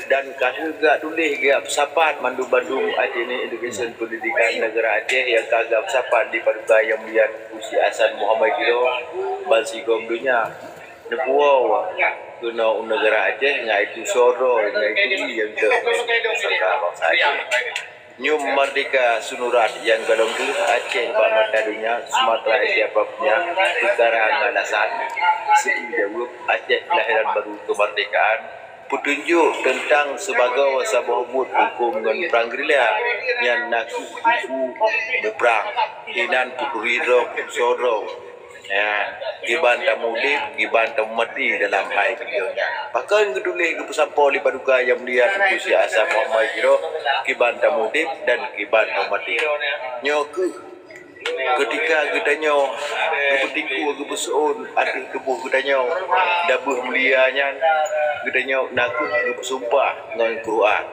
dan ka lheueh geujak tuléh, geujak peusapat mandum-mandum Aceh ni Education Pendidikan Neugara Aceh nyang ka geujak peusapat lé Paduka Yang Mulia Teungku Syekh Hasan Muhammad Tiro bansigom donya. Neupuwoe keunoe u neugara Aceh, nyan itu soe droe, nyan itu nyang teuh pusaka bansa Aceh. Nyoe meurdehka sunurat nyang gohlom deuh Aceh bak mata donya, Sumatra, Asia Papua, peukara ngon alasan. Seuti jaweueb, Aceh kelahiran baru keumeurdehkaan, peutunjok teuntang sibagoe saboh buet hukôm ngon prang gerila, nyan na kheueh buku meuprang, inan peuturi droe, soe droe. Ya, kiban tameuudép, kiban tameumaté dalam hai beliau nyan. Pakon geutuléh geupeusampoe lé Paduka Yang Mulia Teungku Syekh Hasan Muhammad Tiro, kiban tameuudép dan kiban tameumaté. Nyoe kheueh keutika geutanyoe geupeutikue, geupeuseuôn ateueh tuboh geutanyoe dabeuh mulia nyan, geutanyoe na kheueh geupeusumpah ngon Quran.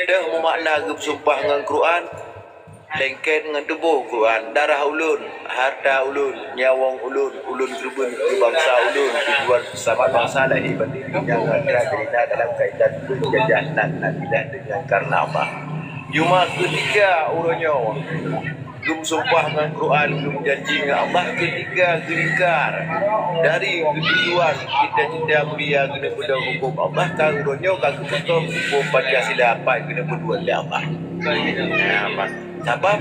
Teuh meumakna geupeusumpah ngon Quran, lengket ngon tuboh Quran, darah ulôn, harta ulôn, nyawöng ulôn, ulôn keureubeuen keu bansa ulôn, tujuan seulamat bansa lahé batin, donya ngon akhirat, jadina dalam kaitan peunjajah nan, nan ilah deungon kareuna Allah. Cuma keutika uroe nyoe geupeusumpah ngon Quran, geupeujanji ngon Allah, keutika geuingkar dari keutujuan cita-cita mulia geuneuk peudong hukôm Allah, ka uroe nyoe ka geupeutrok hukôm Pancasila pat geuneuk peuduek lé Allah. Nah, sabab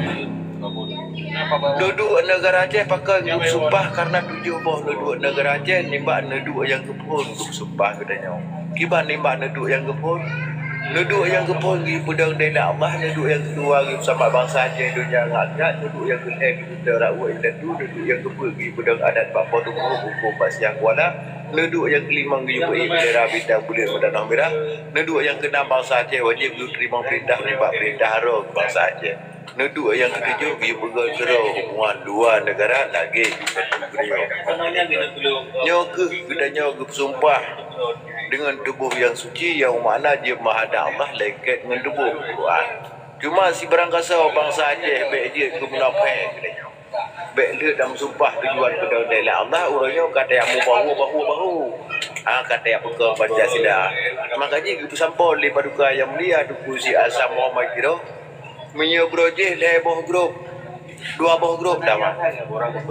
neuduek neugara Aceh pakon geupeusumpah, kareuna tujoh boh neuduek neugara Aceh nibak neuduek nyang geuphon geupeusumpah geutanyoe. Kiban nibak neuduek nyang geuphon? Neuduek nyang keuphon geuyue peudong dèelah Allah, neuduek nyang keudua geuyue peusambat bansa Aceh donya ngon akhirat, neuduek nyang keulhèe geuyue peudong rakwek indatu, neuduek nyang keupeuet geuyue peudong adat bak po tunggu huköm bak Siang Kuala, neuduek nyang keulimong geuyue peuék bendera bintang buleuen meutanoh mirah, neuduek nyang keunam bansa Aceh wajéb geuyue teurimong peurintah nibak peurintah droe bansa Aceh. Neuduek nyang keutujoh geuyue peugöt keudroe hubungan luwa neugara lagèe indatu geutanyoe. Nyoe kheueh geutanyoe geupeusumpah deungon tuboh nyang suci nyang meumakna jeuet meuhadab Allah lengket ngon tuboh Quran. Cuma sibarang kasoe bansa Aceh bèk jeuet keu munafék geutanyoe. Bèk lheueh tameusumpah tujuan peudong dèelah Allah, uroe nyoe ka tajak mubahô-bahô-bahô. Ha, ka tajak peukong Pancasila. Maka jih geupeusampoe lé Paduka Yang Mulia Teungku Syèh Hasan Muhammad Tiro, meunyoe brojéh lhèe boh grup, dua boh grup dah, Mak.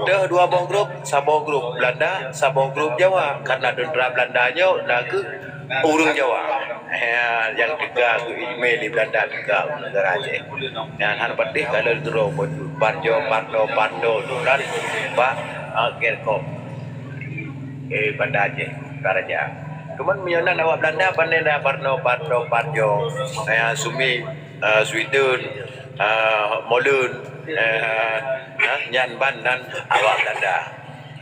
Deuh dua boh grup, saboh grup Belanda, saboh grup Jawa. Karena teuntera Belanda nyoe na kheueh ureueng Jawa. Ya, nyang teuka keu ijme lé Belanda teuka u neugara Aceh. Nyan hana patéh ka lheueh teuroe baju Parjo, Parto, Parto tu kan bak, ah, Gerkom. Eh, Banda Aceh, Karaja. Cuman meunyoe nan awak Belanda pandai dah Parno, Parto, Parjo, ya, Sumi, eh, Sweden, eh, Molen, eh, eh, nyan ban nan awak Belanda.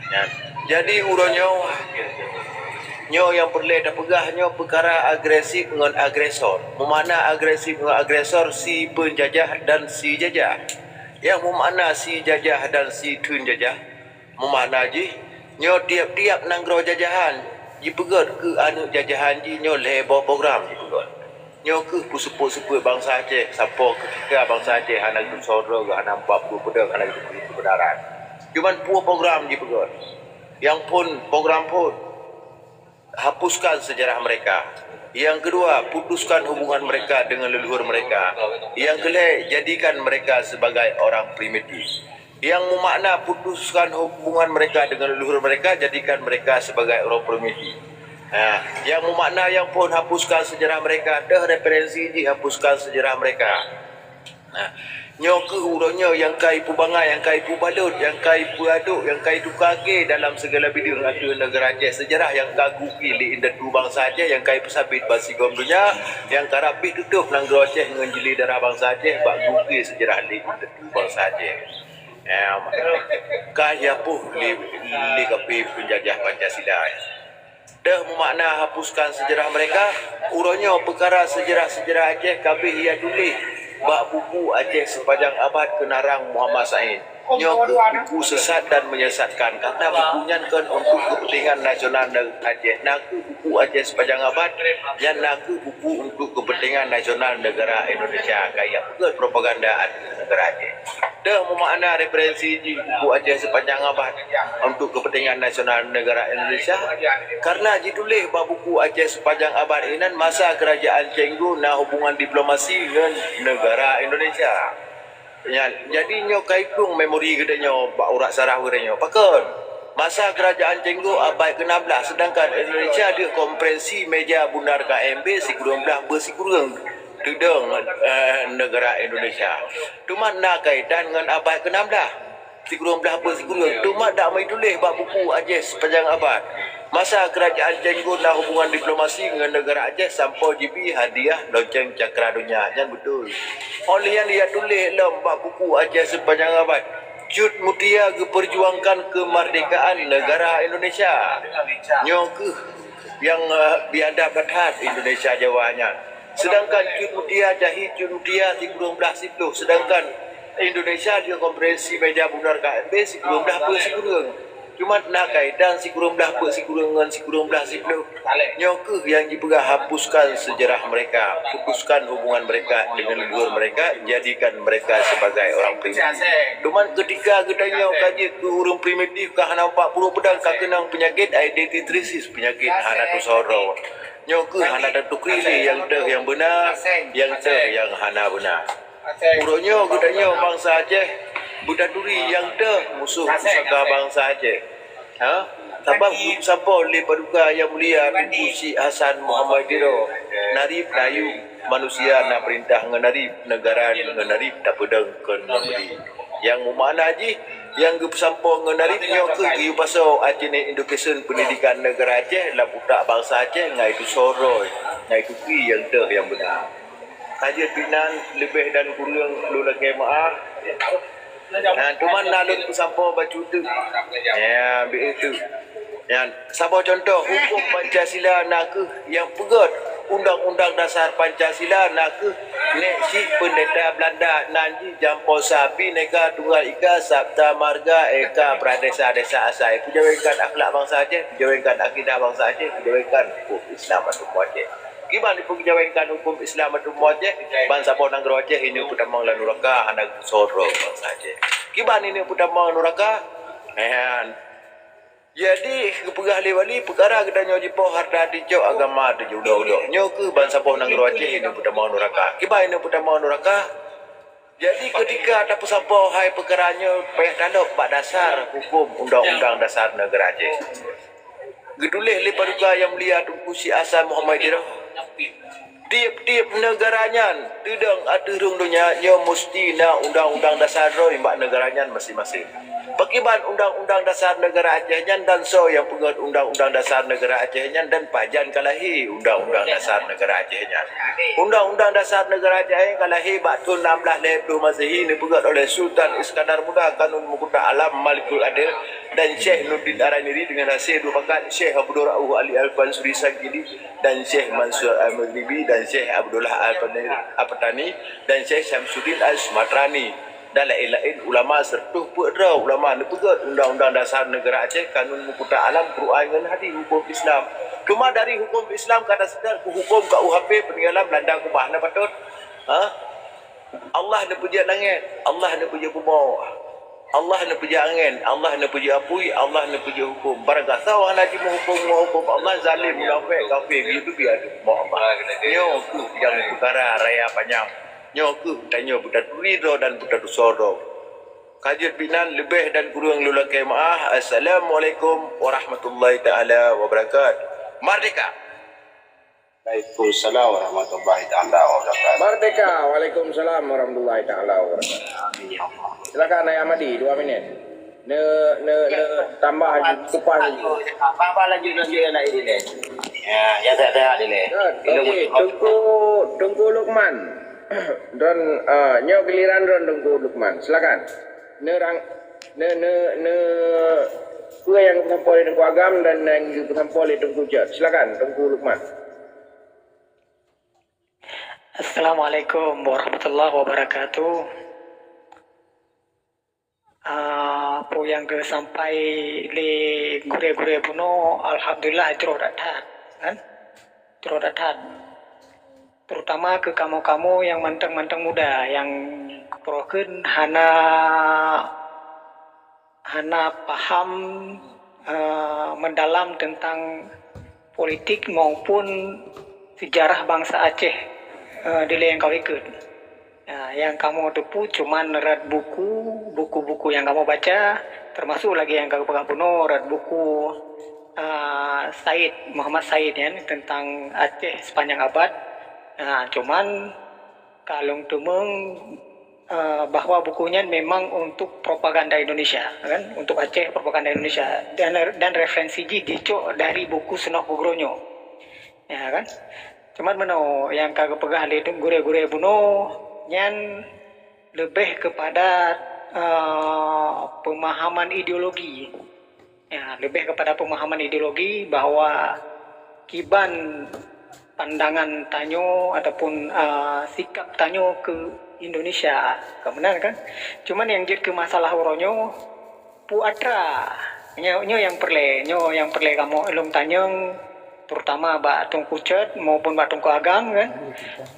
Nyan. Jadi uroe nyoe, nyoe nyang peureulèe tapeugah nyoe peukara agresif ngon agresor. Meumakna agresif ngon agresor, si peunjajah dan si jajah. Nyang meumakna si jajah dan si theun jajah, meumakna jih, nyoe tiep-tiep nanggroe jajahan jipeugöt keu aneuk jajahan jih nyoe lhèe boh program jipeugöt. Nyoe kheueh peuseupôt-seupôt bansa Aceh, sampoe keutika bansa Aceh hana geutusoe droe, hana meupat peudong, hana geutupeue keubeunaran. Cuman peue program jipeugöt. Nyang phôn, program phôn, hapuskan sejarah mereka. Yang kedua, putuskan hubungan mereka dengan leluhur mereka. Yang kelhèe, jadikan mereka sebagai orang primitif. Yang meumakna putuskan hubungan mereka dengan leluhur mereka, jadikan mereka sebagai orang primitif. Ha, yang meumakna nyang phôn hapuskan sejarah mereka, deuh referensi jih hapuskan sejarah mereka. Nah, nyoe kheueh uroe nyoe nyang ka ipeubangai, nyang ka ipeubalot, nyang ka ipeuadok, nyang ka ituka gèe dalam segala bidang ateueh neugara Aceh. Sejarah nyang ka geuki lé indatu bansa Aceh nyang ka ipeusabit bak sigom donya, nyang karab pih tutôp nanggroe Aceh ngon jeuli darah bansa Aceh bak geuki sejarah lé indatu bansa Aceh. Em, ka jihapoh lé, lé kafé peunjajah Pancasila. Deuh meumakna hapuskan sejarah mereka, uroe nyoe peukara sejarah-sejarah Aceh ka abéh ia tuléh bak buku Aceh Sepanjang Abad keunarang Muhammad Said. Nyoe kheueh buku sesat dan menyesatkan, karena buku nyan kon untuk kepentingan nasional Aceh. Na kheueh buku Aceh Sepanjang Abad, nyan na kheueh buku untuk kepentingan nasional negara Indonesia, ka ia peugöt propaganda ateueh negara Aceh. Deuh meumakna referensi jih buku Aceh Sepanjang Abad untuk kepentingan nasional negara Indonesia, karena jituléh bak buku Aceh Sepanjang Abad inan masa kerajaan Cheng Gu na hubungan diplomasi ngon negara Indonesia. Nyan, jadi nyoe ka iplueng memori geutanyoe bak urat saraf geutanyoe. Pakon? Masa kerajaan Cheng Gu abad keenam belas, sedangkan Indonesia deuh konferensi meja bundar K M B sikureueng blah beusikureueng teudong, eh, negara Indonesia. Teuma na kaitan ngon abad keenam belas. Sikureueng blah beusikureueng. Teuma dak meutuléh bak buku Aceh Sepanjang Abad. Masa kerajaan Cheng Gu na hubungan diplomasi ngon negara Aceh sampoe jibi hadiah lonceng cakra donya. Nyan beutôi. Óh lheueh nyan ia tuléh lom bak buku Aceh Sepanjang Abad. Cut Mutia geuperjuangkan kemerdekaan negara Indonesia. Nyoe kheueh nyang, eh, biadab that Indonesia Jawa nyan. Sedangkan Cut Mutia, Jahit Cut Mutia sikureueng blah siplôh, sedangkan Indonesia di konferensi meja bundar K M B sikureueng blah peuet sikureueng. Cuma na kaitan sikureueng blah peuet sikureueng ngon sikureueng blah siplôh. Nyoe kheueh nyang jipeugah hapuskan sejarah mereka, putuskan hubungan mereka dengan leluhur mereka, jadikan mereka sebagai orang primitif. Cuma ketika geutanyoe ka jeuet keu ureueng primitif, ka hana meupat peuruek peudong, ka keunong peunyakit identity crisis, peunyakit hana tusoe droe. Nyoe kheueh hana tatukri lé nyang teuh nyang beuna, nyang teuh nyang hana beuna. Uroe nyoe geutanyoe bansa Aceh beutaturi nyang teuh musoh pusaka bansa Aceh. Ha? Sabab geusampoe lé Paduka Yang Mulia Teungku Syik Hasan Muhammad Tiro, narib na ayub manusia, na peurintah ngon narib, neugara ngon narib tapeudong kon ngon meuri. Nyang meumakna jih, Nyang geupeusampoe ngon Arif nyoe kheueh geuyue pasoe Aceh Education, pendidikan negara Aceh lam utak bansa Aceh, ngai tusoe droe, ngai tuki nyang deuh nyang beuna. Ka jeuet pih nan, leubeh dan kureueng lôn lakée meu'ah. Nah, cuman na lôn peusampoe bacut teuk. Ya, beu teuk. Nyan, saboh cuntoh, huköm Pancasila na kheueh nyang peugét Undang-Undang Dasar Pancasila na kheueh nek cit peundeta Beulanda nan jih jampoe sa Bhinneka Tunggal Ika Sapta Marga Eka Pradesa Desa Asai. Peujawengkan akhlak bansa Aceh, peujawengkan akidah bansa Aceh, peujawengkan huköm Islam ateueh Aceh. Kiban ipeujawengkan huköm Islam ateueh Aceh, ban saboh nanggroe Aceh ineuk peutamong lam nuraka hana geusoe droe bansa Aceh. Kiban ineuk peutamong nuraka? Nyan. Jadi, geupeugah lé wali, peukara geutanyoe jipoh hareuta ticok agama teuh udok-udok. Nyoe kheueh ban saboh nanggroe Aceh ineuk peutamong nuraka. Kiban ineuk peutamong nuraka? Jadi, keutika tapeusampoe hai peukara nyoe, payah talop bak dasar huköm Undang-Undang Dasar Negara Aceh. Geutuléh lé Paduka Yang Mulia Teungku Syekh Hasan Muhammad Idris, tieb-tieb neugara nyan teudong ateueh rhueng donya nyoe musti na undang-undang dasar droe bak neugara nyan maséng-maséng. Pakriban undang-undang dasar neugara Aceh nyan dan soe nyang peugét undang-undang dasar neugara Aceh nyan dan pajan ka lahé undang-undang dasar neugara Aceh nyan? Undang-undang dasar neugara Aceh nyan ka lahé bak thon enam belas lhèe ploh Masehi neupeugét oleh Sultan Iskandar Muda, Kanun Mukuta Alam, Malikul Adil, dan Syekh Nuruddin Ar-Raniri dengan hasil dua pakat Syekh Abdul Rauf Ali Al-Mansuri Sangkili dan Syekh Mansur Al-Maghribi dan Syekh Abdullah Al-Panir-, Al-Patani dan Syekh Syamsuddin Al-Sumatrani dan laén-laén ulama, seureutôh peuet droe ulama neupeugét undang-undang dasar neugara Aceh, Kanun Mukuta Alam, Quran ngon Hadis, huköm Islam. Cuma dari huköm Islam ka taseutôt keu huköm K U H P peuninggalan Beulanda keubah, na patot? Ha? Allah neupeujeuet langét, Allah neupeujeuet bumoe, Allah neupeujeuet angén, Allah neupeujeuet apui, Allah neupeujeuet huköm. Barangkasoe hana jimeuhuköm ngon huköm Allah, zalim, munafék, kafé, geuyue teubiet ateueh bumoe Allah. Nyoe kheueh nyang peukara raya panyang. Nyoe kheueh tanyoe beutaturi droe dan beutatusoe droe. Ka jeuet pih nan, leubeh dan kureueng lôn lakée meu'ah. Assalamualaikum warahmatullahi taala wabarakatuh. Merdeka! Waalaikumsalam warahmatullahi taala wabarakatuh. Merdeka! Waalaikumsalam warahmatullahi taala wabarakatuh. Amin ya Allah. Silakan, Ayah Madi, dua minit. Ne, ne, ne, tambah kupas. Apa, apa laju, laju yang nak ini, ni? Ya, ya, tak ada, ni, ni. Good. Ini okey, betul. Teungku, Teungku Lukman. Droen, ah, nyoe giliran droen Teungku Lukman. Silakan. Neurang, ne, ne, ne, peue nyang geupeusampoe lé Teungku Agam dan nyang geupeusampoe lé Teungku Jot. Silakan, Teungku Lukman. Assalamualaikum warahmatullahi wabarakatuh. Ah, peue nyang geusampai lé gurée-gurée bunoe, alhamdulillah, jroh that-that, kan? Jroh that-that. Terutama keu kamoe-kamoe nyang mantong-mantong muda, nyang keudroe kheun hana, hana paham, eh, meudalam teuntang politik maupun seujarah bansa Aceh, eh, dilée nyang ka likot. Ya, nyang kamoe teupeue cuman rot buku, buku-buku nyang kamoe baca, teumasok lagée nyang ka geupeugah bunoe, rot buku, ah, Said, Muhammad Said nyan, teuntang Aceh Sepanjang Abad. Ah, cuman ka lôn teumeung, eh, bahwa buku nyan memang untuk propaganda Indonesia, kan? Untuk Aceh, propaganda Indonesia. Dan, dan referensi jih jicok dari buku Seunoh Beugeuronyok. Ya, kan? Cuman meunoe nyang ka geupeugah lé gurée-gurée bunoe nyan leubeh keupada, eh, pemahaman ideologi. Ya, leubeh keupada pemahaman ideologi bahwa kiban pandangan tanyoe ataupun, eh, sikap tanyoe keu Indonesia. Ka meunan, kan? Cuman nyang jeuet keu masalah uroe nyoe, peue atra. Nyoe, nyoe nyang peureulée, nyoe nyang peureulée kamoe lôn tanyong, terutama bak Teungku Cot maupun bak Teungku Agam, kan?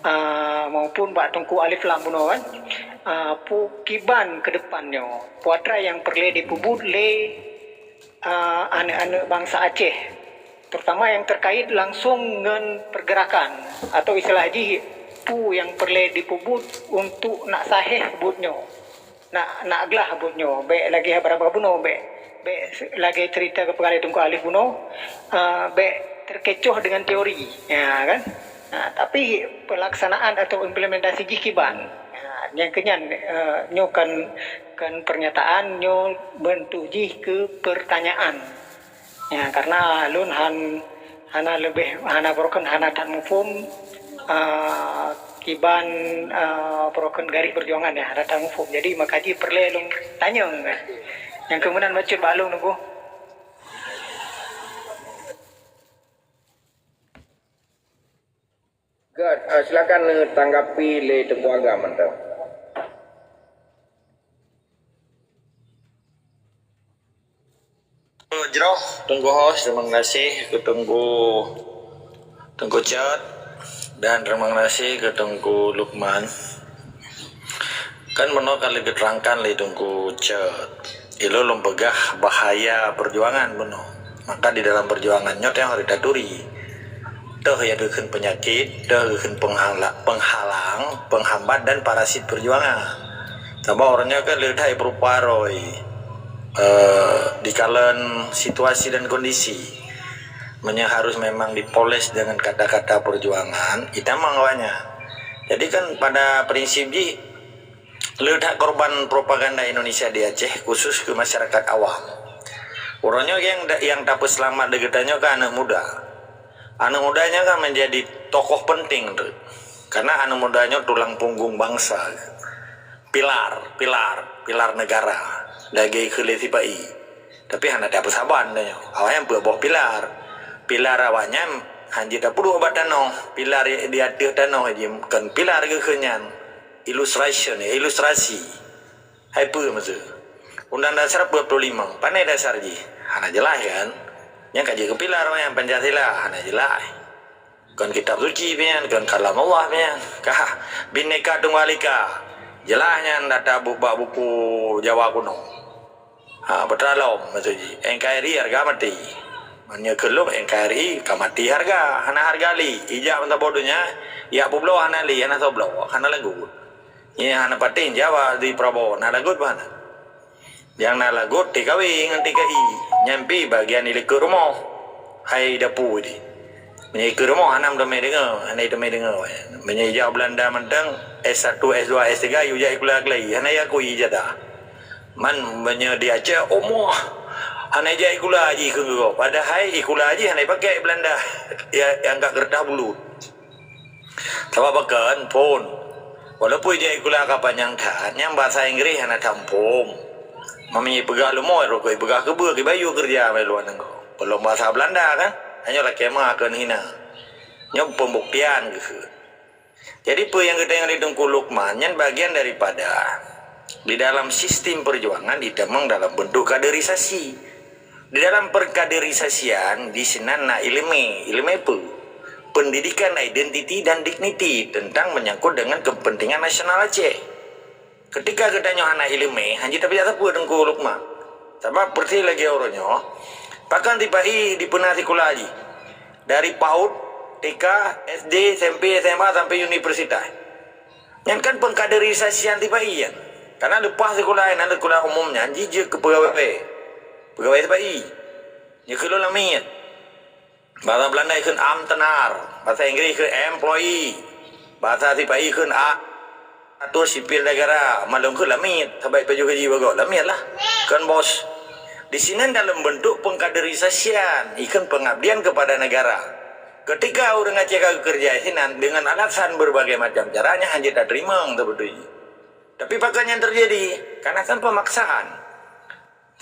Ah, maupun bak Teungku Alif Lam bunoe, kan? Ah, peue kiban keu depan nyoe, peue atra nyang peureulée jipeubuet lé, ah, aneuëk-aneuëk bansa Aceh, terutama nyang terkait langsung ngon pergerakan atau istilah jih peue nyang peureulée jipeubuet untuk nak sahih buet nyoe. Nak, nak glah buet nyoe, bék lagée haba-haba bunoe, bék, bék lagée cerita geupeugah lé Teungku Alif bunoe, eh, bék terkecoh dengan teori, ya kan? Nah, tapi pelaksanaan atau implementasi jih kiban. Nah, Nyang keunyan, eh, nyoe kan, kan pernyataan, nyoe bentuk jih keu pertanyaan. Ya, karena lôn han, hana leubeh, hana broken, hana that muphom, eh, kiban, eh, broken garis perjuangan, ya, hana that muphom. Jadi, maka jih peureulée lôn tanyong, kan. Nyang keumudian bacut bak lôn, Teungku. Good. Ah, silakan neutanggapi lé Teungku Agam mantong. Jroh, Teungku Host, terima kasih keu Teungku, Teungku Cot, dan terima kasih keu Teungku Lukman. Kan bunoe ka lheueh geuterangkan lé Teungku Cot. Ilôn lôn peugah bahaya perjuangan bunoe. Maka di dalam perjuangan nyoe teuh harôh taturi. Teuh nyang geukheun peunyakét, teuh geukheun penghala-, penghalang, penghambat dan parasit perjuangan. Sabab uroe nyoe kan leutai peurupa roi, eh, dikalon situasi dan kondisi. Meunyoe harus memang dipoles dengan kata-kata perjuangan, itamong awaknyan. Jadi kan pada prinsip jih, le that korban propaganda Indonesia di Aceh, khusus keu masyarakat awam. Uroe nyoe nyang, nyang tapeuseulamat di geutanyoe kan aneuk muda. Aneuk muda nyoe kan menjadi tokoh penting tu. Karena aneuk muda nyoe tulang punggung bangsa. Pilar, pilar, pilar negara. Lagée kheun lé sipa-i. Tapi hana tapeusaban tanyoe. Awaknyan peuet boh pilar. Pilar awaknyan han jeuet tapeuduek bak tanoh. Pilar di ateueh tanoh jih, kon pilar geukheun nyan. Illustration, ilustrasi. Hai peue maksud? Undang Dasar dua puluh lima. Pane dasar jih? Hana jeulaih kan? Nyang ka jeuet keu pilar awaknyan Pancasila. Hana jeulaih. Kon kitab suci pih nyan, kon kalam Allah pih nyan. Kah, Bhinneka Tunggal Ika. Jeulaih nyan data bu-, bak buku Jawa kuno. Ha, peutreulom maksud jih. N K R I hareuga maté. Meunyoe keu lôn N K R I ka maté hareuga, hana hareuga lé. Ijak meusaboh donya, jak peubloe hana lé, hana soe bloe, hana lagot. Nyan hana paténg Jawa di Prabowo, na lagot bah na. Nyang na lagot T K W ngon T K I, nyan pih bagian di likot rumoh. Hai dapu di. Meunyoe ikot rumoh hana meuteumé deungoe, hana meuteumé deungoe. Meunyoe ijak Belanda mantong, S satu, S dua, S tiga, yue jak sikula keulai, hana jiakui ijazah. Man meunyoe di Aceh, umoh hana ijak sikula jih keu geuh. Padahai sikula jih hana jipakai Belanda. Ya, nyang ka keureutah bulut. Sabab pakon phon. Walaupun ijak sikula ka panyang that, nyang basa Inggréh hana that muphom. Meunyoe peugah leumo, rukoi peugah keubeue, kiban yue keureuja bak luwa nanggroe. Belom basa Belanda kan? Hanyoe lakée ma keu hina. Nyoe pembuktian geukheun. Jadi peue nyang geutanyong lé Teungku Lukman nyan bagian daripada di dalam sistem perjuangan ditamong dalam bentuk kaderisasi. Di dalam perkaderisasian, di sinan na iéleumé, iéleumé peue? Pendidikan, identiti dan digniti tentang menyangkut dengan kepentingan nasional Aceh. Ketika geutanyoe hana iéleumé, hanjeuet tapeujak sapeue Teungku Lukman. Sabab persis lagée uroe nyoe, pakon sipa-i dipeuna sikula jih. Dari PAUD, T K, S D, S M P, S M A sampai universitas. Nyan kan pengkaderisasian sipa-i nyan. Karena leupah sikula nyan, sikula umum nyan jijeuet keu peugawée. Peugawée sipa-i. Nyoe keu lôn lamiet. Basa Belanda ikheun ambtenaar, basa Inggréh ikheun employee, basa sipa-i ikheun a-, aparatur sipil negara, malom kheun lamiet, sabai pajoh gaji bagoe, lamiet lah. Kon bos. Di sinan dalam bentuk pengkaderisasian, ikheun pengabdian kepada negara. Ketika ureuëng Aceh ka geukeureuja sinan dengan alasan berbagai macam cara, nyan hanjeuet tateurimong seubeutoe. Tapi pakon nyan teujadi? Karena kan pemaksaan.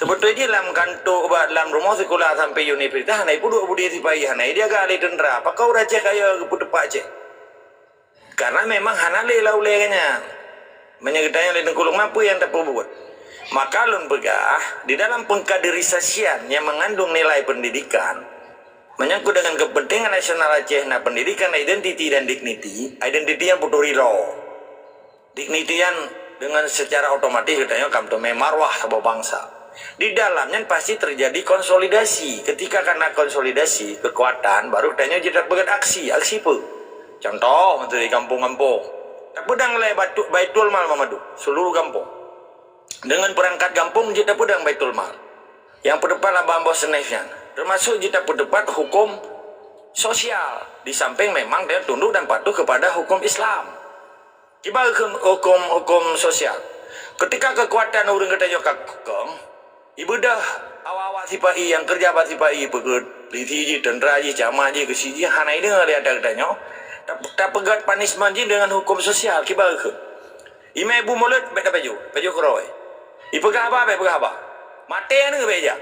Seubeutoe jih lam kantô bak lam rumoh sikula sampai universitas hana ipeuduek budi sipa-i, hana ijaga lé teuntra. Pakon ureuëng Aceh kaya geupeuteupat cit? Karena memang hana lé lam ulée nyan. Meunyoe geutanyong lé Teungku Lukman, peue nyang tapeubuet? Maka lôn peugah, di dalam pengkaderisasian nyang mengandung nilai pendidikan, menyangkut dengan kepentingan nasional Aceh na pendidikan, identiti dan digniti, identiti nyang putôh ridho. Digniti nyan dengan secara otomatis geutanyoe ka meuteumé marwah saboh bansa. Di dalam nyan pasti terjadi konsolidasi. Ketika kana konsolidasi kekuatan, baru geutanyoe jeuet tapeugét aksi. Aksi peue? Contoh, untuk di gampông-gampông. Tapeudang lé batu-, Baitul Mal Mamadu, seluruh gampông. Dengan perangkat gampông jeuet tapeudang Baitul Mal. Nyang peuteupat laban bos seuneh nyan. Termasuk jeuet tapeuteupat hukum sosial. Di samping memang dia tunduk dan patuh kepada hukum Islam. Kiban huköm, huköm, huköm sosial. Keutika keukuatan ureuëng geutanyoe ka kong, ibeudôh awak-awak sipa-i nyang keureuja bak sipa-i, peugét polisi jih, teuntra jih, camat jih, geuchik jih, hana ideungoe lé ata geutanyoe. Ta-, tapeugét punishment jih deungon huköm sosial, kiban huköm. Imé bu mulod, bék tapajoh, pajoh keurôi. Ipeugah haba, bék peugah haba. Maté aneuëk bék jak.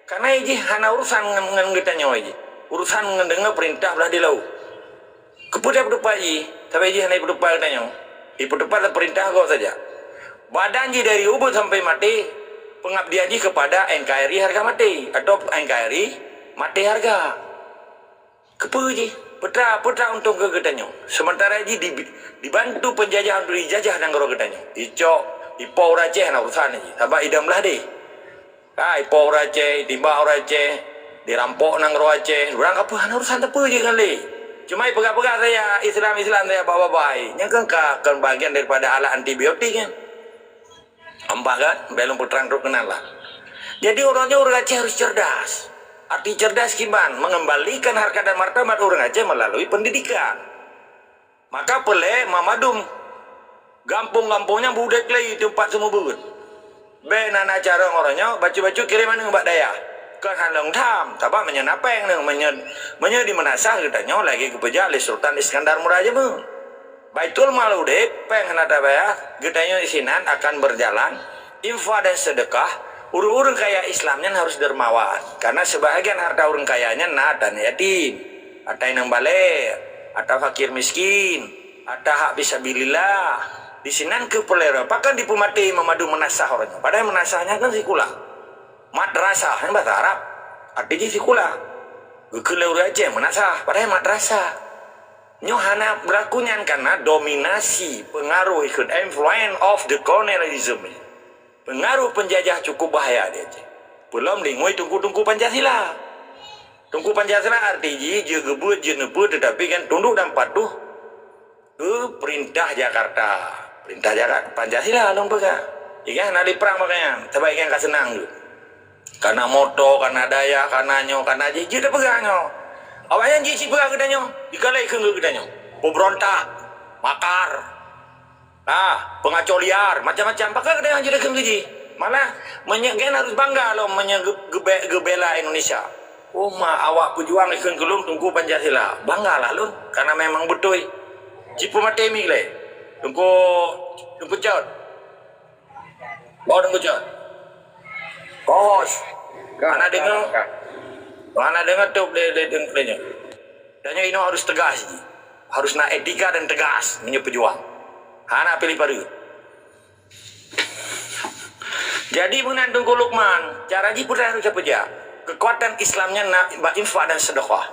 Karena jih hana urusan ngon, ngon geutanyoe jih. Urusan ngon deungon peurintah blah di laôt. Keupeue tapeuteupat jih, sabe jih hana ipeuteupat geutanyoe. Ipeuteupat lé peurintah gob saja. Badan jih dari ubeut sampai maté, peungabdian jih keupada N K R I hareuga maté, atau N K R I maté hareuga. Keupeue jih? Peue ta, peue ta untông keu geutanyoe? Seumantara jih di, dibantu peunjajah untuk ijajah nanggroe geutanyoe. Icok, ipo ureuëng Aceh hana urusan jih, sabab idong blah deh. Ka ipo ureuëng Aceh, itimbak ureuëng Aceh, dirampok nanggroe Aceh, ureuëng kapeue hana urusan teupeu jih ngon lé. Cuma ipeugah-peugah saja Islam-Islam saja bak babah, nyang kan ka, kan bagian daripada alat antibiotik kan. Nampak kan? Bék lôn peutrang trok keunan lah. Jadi, uroe nyoe ureuëng Aceh harus cerdas. Arti cerdas kiban, mengembalikan harkat dan martabat ureuëng Aceh melalui pendidikan. Maka peureulée mandum gampông-gampông nyan beudeb lé teumpat seumeubeuet. Bék na, na carông uroe nyoe, bacut-bacut kirém aneuëk bak dayah. Kon hana lom tham, sabab meunyoe na péng nyoe, meunyoe, meunyoe di Meunasah geutanyoe lagée geupeujak lé Sultan Iskandar Murah Jameun. Baitul Mal udeb, péng hana tabayah, geutanyoe sinan akan berjalan, infak dan sedekah, ureuëng-ureuëng kaya Islam nyan harus dermawan, karena sebahagian harta ureuëng kaya nyan na aneuk yatim, ata inong balek, ata fakir miskin, ata hak fisabilillah. Di sinan keuh peureulée, pakon dipeumaté mandum Meunasah uroe nyoe? Padahai Meunasah nyan kan sikula. Madrasah, nyan bahasa Arab. Arti jih sikula. Geukheun lé ureuëng Aceh Meunasah, padahai madrasah. Nyoe hana beulaku nyan karena dominasi, pengaruh ikut influence of the colonialism. Pengaruh penjajah cukup bahaya di Aceh. Peulom deungoe teungku-teungku Pancasila. Teungku Pancasila arti jih jeuet geubeuet, jeuet neubeuet, tetapi kan tunduk dan patuh keu peurintah Jakarta. Peurintah Jakarta, Pancasila lôn peugah. Ikan hana diprang pakaian, sabab ikan ka seunang tu. Kana moto, kana dayah, kana nyoe, kana jih, jeuet tapeugah nyoe. Awaknyan jih cit peugah geutanyoe, ikalai kheun geutanyoe. Pemberontak, makar, ah, pengacau liar, macam-macam. Pakon geutanyoe jeuet kheun keu jih. Malah, meunyoe gen harus bangga lom meunyoe geu-, geube-, geubela Indonesia. Oh ma, awak pejuang ikheun keu lôn Teungku Pancasila. Banggalah lôn, karena memang beutôi. Cit peumaté mi gleh. Teungku, Teungku Cot. Bawa Teungku Cot. Kos. Hana deungoe. Hana deungoe top lé, lé, lé, lé nyoe. Dan nyoe inoe harus tegas jih. Harus na etika dan tegas meunyoe pejuang. Hana pilih pareut. Jadi meunan Teungku Lukman, cara jih peue harus tapeujak. Keukuatan Islam nyan na bak infak dan sedekah.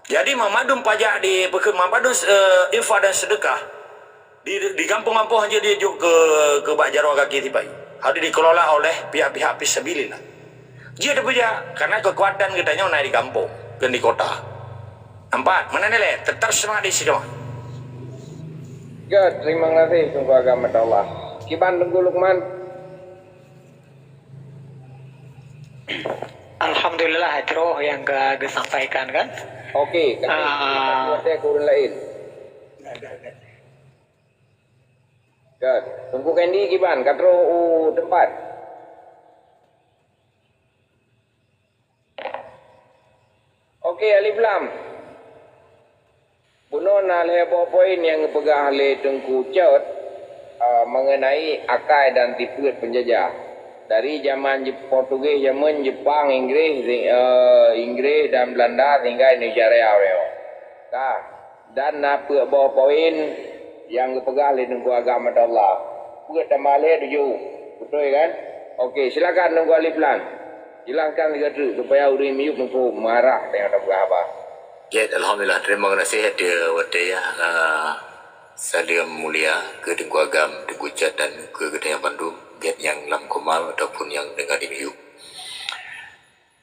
Jadi mandum pajak di, mandum, eh, infak dan sedekah di, di gampông-gampông hana jeuet jok keu, keu bak jaroe gaki sipai. Harus dikelola oleh pihak-pihak fisabilillah. Jeuet tapeujak, karena keukuatan geutanyoe na di gampông, kon di kota. Nampak, meunan ilée, tetap seumangat istiqamah. Ya, terima kasih Teungku Agam Abdallah. Kiban Teungku Lukman. Alhamdulillah, troh nyang ka geusampaikan kan. Okey, kami Ah. Kami ureuëng lain. Kan, Teungku Kandi kiban, ka troh u teumpat. Okey, Alif Lam. Bunoe na lhée boh poin nyang geupeugah lé Teungku Cot, a, mengenai akai dan sifeuet penjajah. Dari zaman Jep-, Portugis, zaman Jepang, Inggris, si-, eh, Inggris dan Belanda sehingga Indonesia Raya uroe nyoe. Ka, dan na peuet boh poin nyang geupeugah lé Teungku Agam Abdallah. Peuet tambah lhée tujoh. Beutôi kan? Okey, silakan Teungku Alif Lam. Jelaskan sigoe teuk supaya ureuëng miyueb muphom, marah teuka tapeugah haba. Jeuet, alhamdulillah, terima kasih ata watée ya, ah, saleuem mulia keu Teungku Agam, Teungku Cot dan keu geutanyoe bandum, baik nyang lam komal ataupun nyang deungoe di miyueb.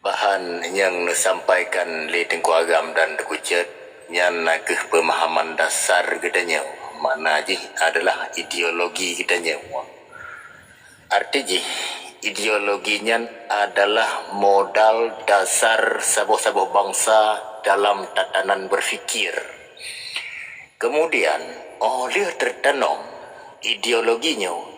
Bahan nyang neusampaikan lé Teungku Agam dan Teungku Cot nyan na kheueh peumahaman dasar geutanyoe, makna jih adalah ideologi geutanyoe. Arti jih, ideologi nyan adalah modal dasar saboh-saboh bansa dalam tatanan berfikir. Kemudian, óh lheueh teutanom ideologi nyoe,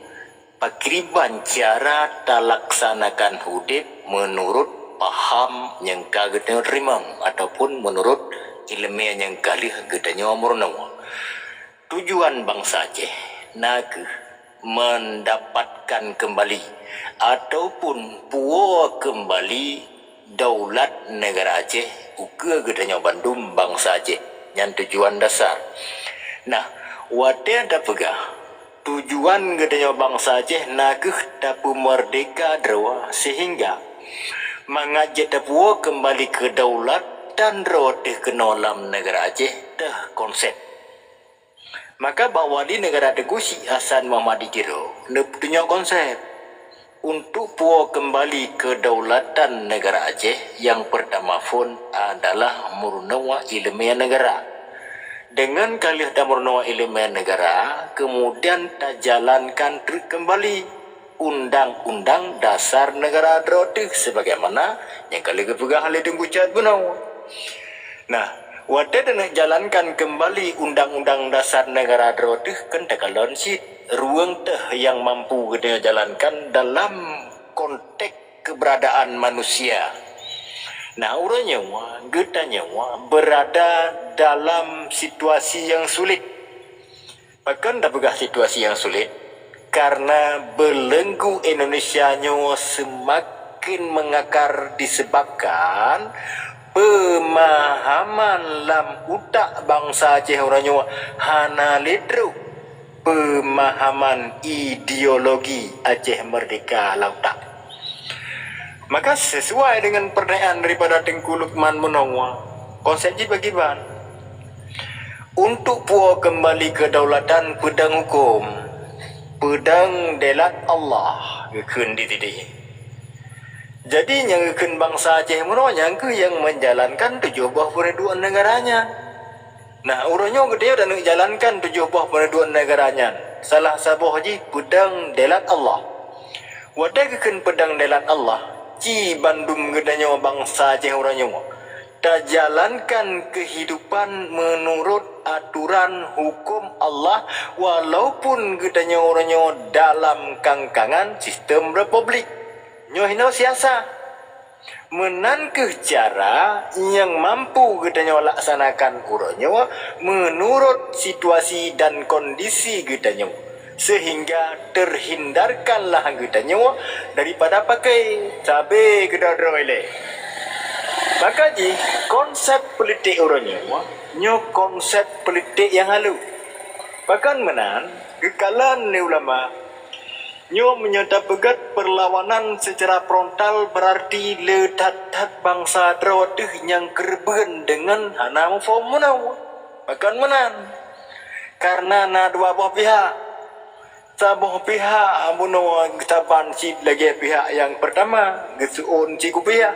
pakriban cara talaksanakan udeb meunurot paham nyang ka geutanyoe teurimong ataupun meunurot iéleumé nyang ka lheueh geutanyoe meurunoe. Tujuan bansa Aceh na kheueh meundapatkan keumbali ataupun puwoe keumbali daulat neugara Aceh ukeue geutanyoe bandum bansa Aceh. Nyan tujuan dasar. Nah, watée tapeugah tujuan geutanyoe bansa Aceh na kheueh tapeumeurdeka droe seuhingga mangat jeuet tapuwoe keumbali keudaulatan droe teuh keunoe lam neugara Aceh teuh konsep. Maka bak wali neugara Teungku Syik Hasan Muhammad di Tiro neupeutunyok konsep. Untuk puwoe keumbali keudaulatan neugara Aceh, nyang peurtama phon adalah meurunoe iéleumé neugara. Deungon ka lheueh tameurunoe iéleumé neugara, keumudian tajalankan treuk keumbali Undang-undang Dasar Neugara droe teuh sebagaimana nyang ka lheueh geupeugah lé Teungku Cot bunoe. Nah, watée taneuk jalankan keumbali Undang-undang Dasar Neugara droe teuh kon takalon cit ruweueng teuh nyang mampu geutanyoe jalankan dalam konteks keubeuradaan manusia. Nah, uroe nyoe geutanyoe beurada dalam situasi nyang sulet. Pakon tapeugah situasi nyang sulet? Karena beuleunggu Indonesia nyoe seumaken meungakar disebabkan peumahaman lam utak bansa Aceh uroe nyoe hana lé trok peumahaman ideologi Aceh Merdeka lam utak. Maka sesuai dengan pertanyaan daripada Teungku Lukman meunoe, konsep jih pakriban? Untuk puwoe keumbali keudaulatan peudong huköm, peudong delat Allah geukheun di sideh. Jadi nyang geukheun bansa Aceh meunoe nyang kheueh nyang meujalankan tujoh boh peureudok neugara nyan. Nah, uroe nyoe geutanyoe taneuk jalankan tujoh boh peureudok neugara nyan. Salah saboh jih peudong delat Allah. Watée geukheun peudong delat Allah, ci bandum geutanyoe bansa Aceh uroe nyoe tajalankan keuhidupan meunurot aturan huköm Allah, walaupun geutanyoe uroe nyoe dalam kangkangan sistem republik. Nyoe hinoe siasa. Meunan kheueh cara nyang mampu geutanyoe laksanakan uroe nyoe meunurot situasi dan kondisi geutanyoe, seuhingga teuhindarkanlah geutanyoe daripada paké sabe keudroe-droe ilée. Maka jih konsep politik uroe nyoe, nyoe konsep politik nyang halus. Pakon meunan, geukalon lé ulama, nyoe meunyoe tapeugét peurlawanan seucara frontal, beurarti le that-that bansa droe teuh nyang keureubeuen deungon hana muphom meunoe. Pakon meunan? Kareuna na dua boh pihak. Saboh pihak bunoe geusaban cit lagée pihak nyang peurtama, geuseuôn cit kupiah,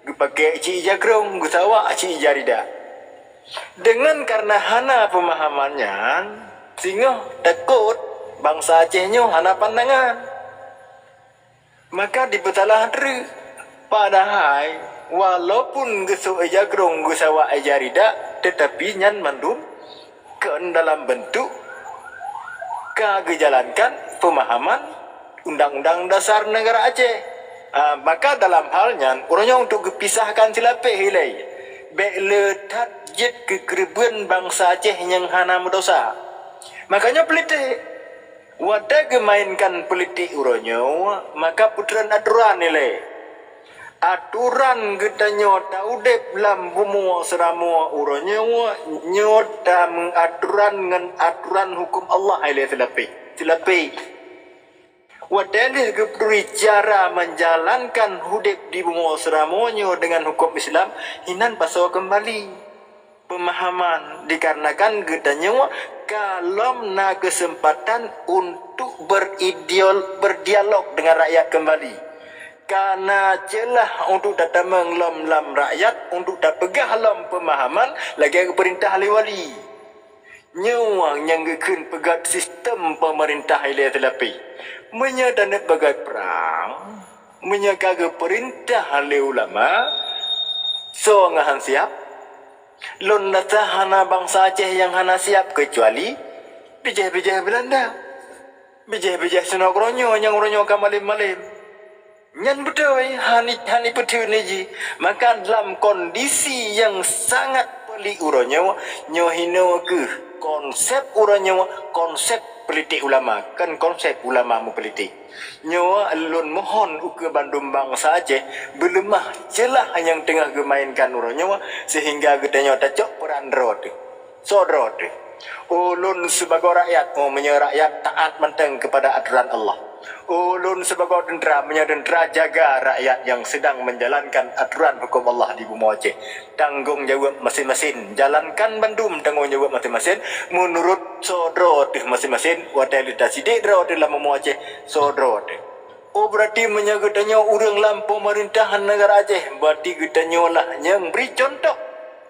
geupaké cit ija krông, geusawak cit ija rida. Deungon kareuna hana peumahaman nyan, singoh takot bansa Aceh nyoe hana pandangan. Maka dipeusalah treuk. Padahai, walaupun geusôk ija krông geusawak ija rida, teutapi nyan mandum kon dalam beuntuk ka geujalankan peumahaman Undang-Undang Dasar Neugara Aceh. Ah, maka dalam hal nyan, uroe nyoe untuk geupisahkan silapéh ilée, bék le that jeuet keu keureubeuen bansa Aceh nyang hana meudosa. Maka nyoe politik. Watée geumainkan politik uroe nyoe, maka peutren atoran ilée. Atoran geutanyoe taudeb lam bumoe seuramoe uroe nyoe, nyoe tameuatoran ngon atoran huköm Allah ilée silapéh. Silapéh. Watée lheueh geupeuturi cara meujalankan udeb di bumoe seuramoe nyoe deungon huköm Islam, hinan pasoe keumbali peumahaman, dikarenakan geutanyoe ka lom na keuseumpatan untuk berideol-, berdialog deungon rakyat keumbali. Ka na ceulah untuk tatamong lom lam rakyat, untuk tapeugah lom peumahaman lagée geupeurintah lé wali. Nyoe nyang geukheun peugét sistem peumeurintah ilée teulapi. Meunyoe taneuk peugét prang, meunyoe ka geupeurintah lé ulama, soe ngon han siab? Lôn rasa hana bansa Aceh nyang hana siap keucuali bijéh-bijéh Beulanda. Bijéh-bijéh sinok uroe nyoe nyang uroe nyoe ka malém-malém. Nyan beutôi, hani, hani peuteun jih. Maka lam kondisi nyang sangat pelik uroe nyoe, nyoe hinoe keuh konsep uroe nyoe, konsep politik ulama, kon konsep ulama meupolitik. Nyoe lôn mohon ukeue bandum bansa Aceh beuleumah ceulah nyang teungoh geumainkan uroe nyoe, seuhingga geutanyoe tacok peuran droe teuh. Soe droe teuh? Ulôn sibagoe rakyat, oh, meunyoe rakyat taat mantong keupada atoran Allah. Ulôn sibagoe teuntra, meunyoe teuntra jaga rakyat nyang sedang menjalankan atoran huköm Allah di bumoe Aceh. Tanggong jaweueb maséng-maséng, jalankan bandum tanggong jaweueb maséng-maséng meunurot soe droe teuh maséng-maséng, watée leuta sidék droe teuh lam bumoe Aceh, soe droe teuh. Oh, beurati meunyoe geutanyoe ureuëng lam peumeurintah neugara Aceh, beurati geutanyoe lah nyang bri cuntoh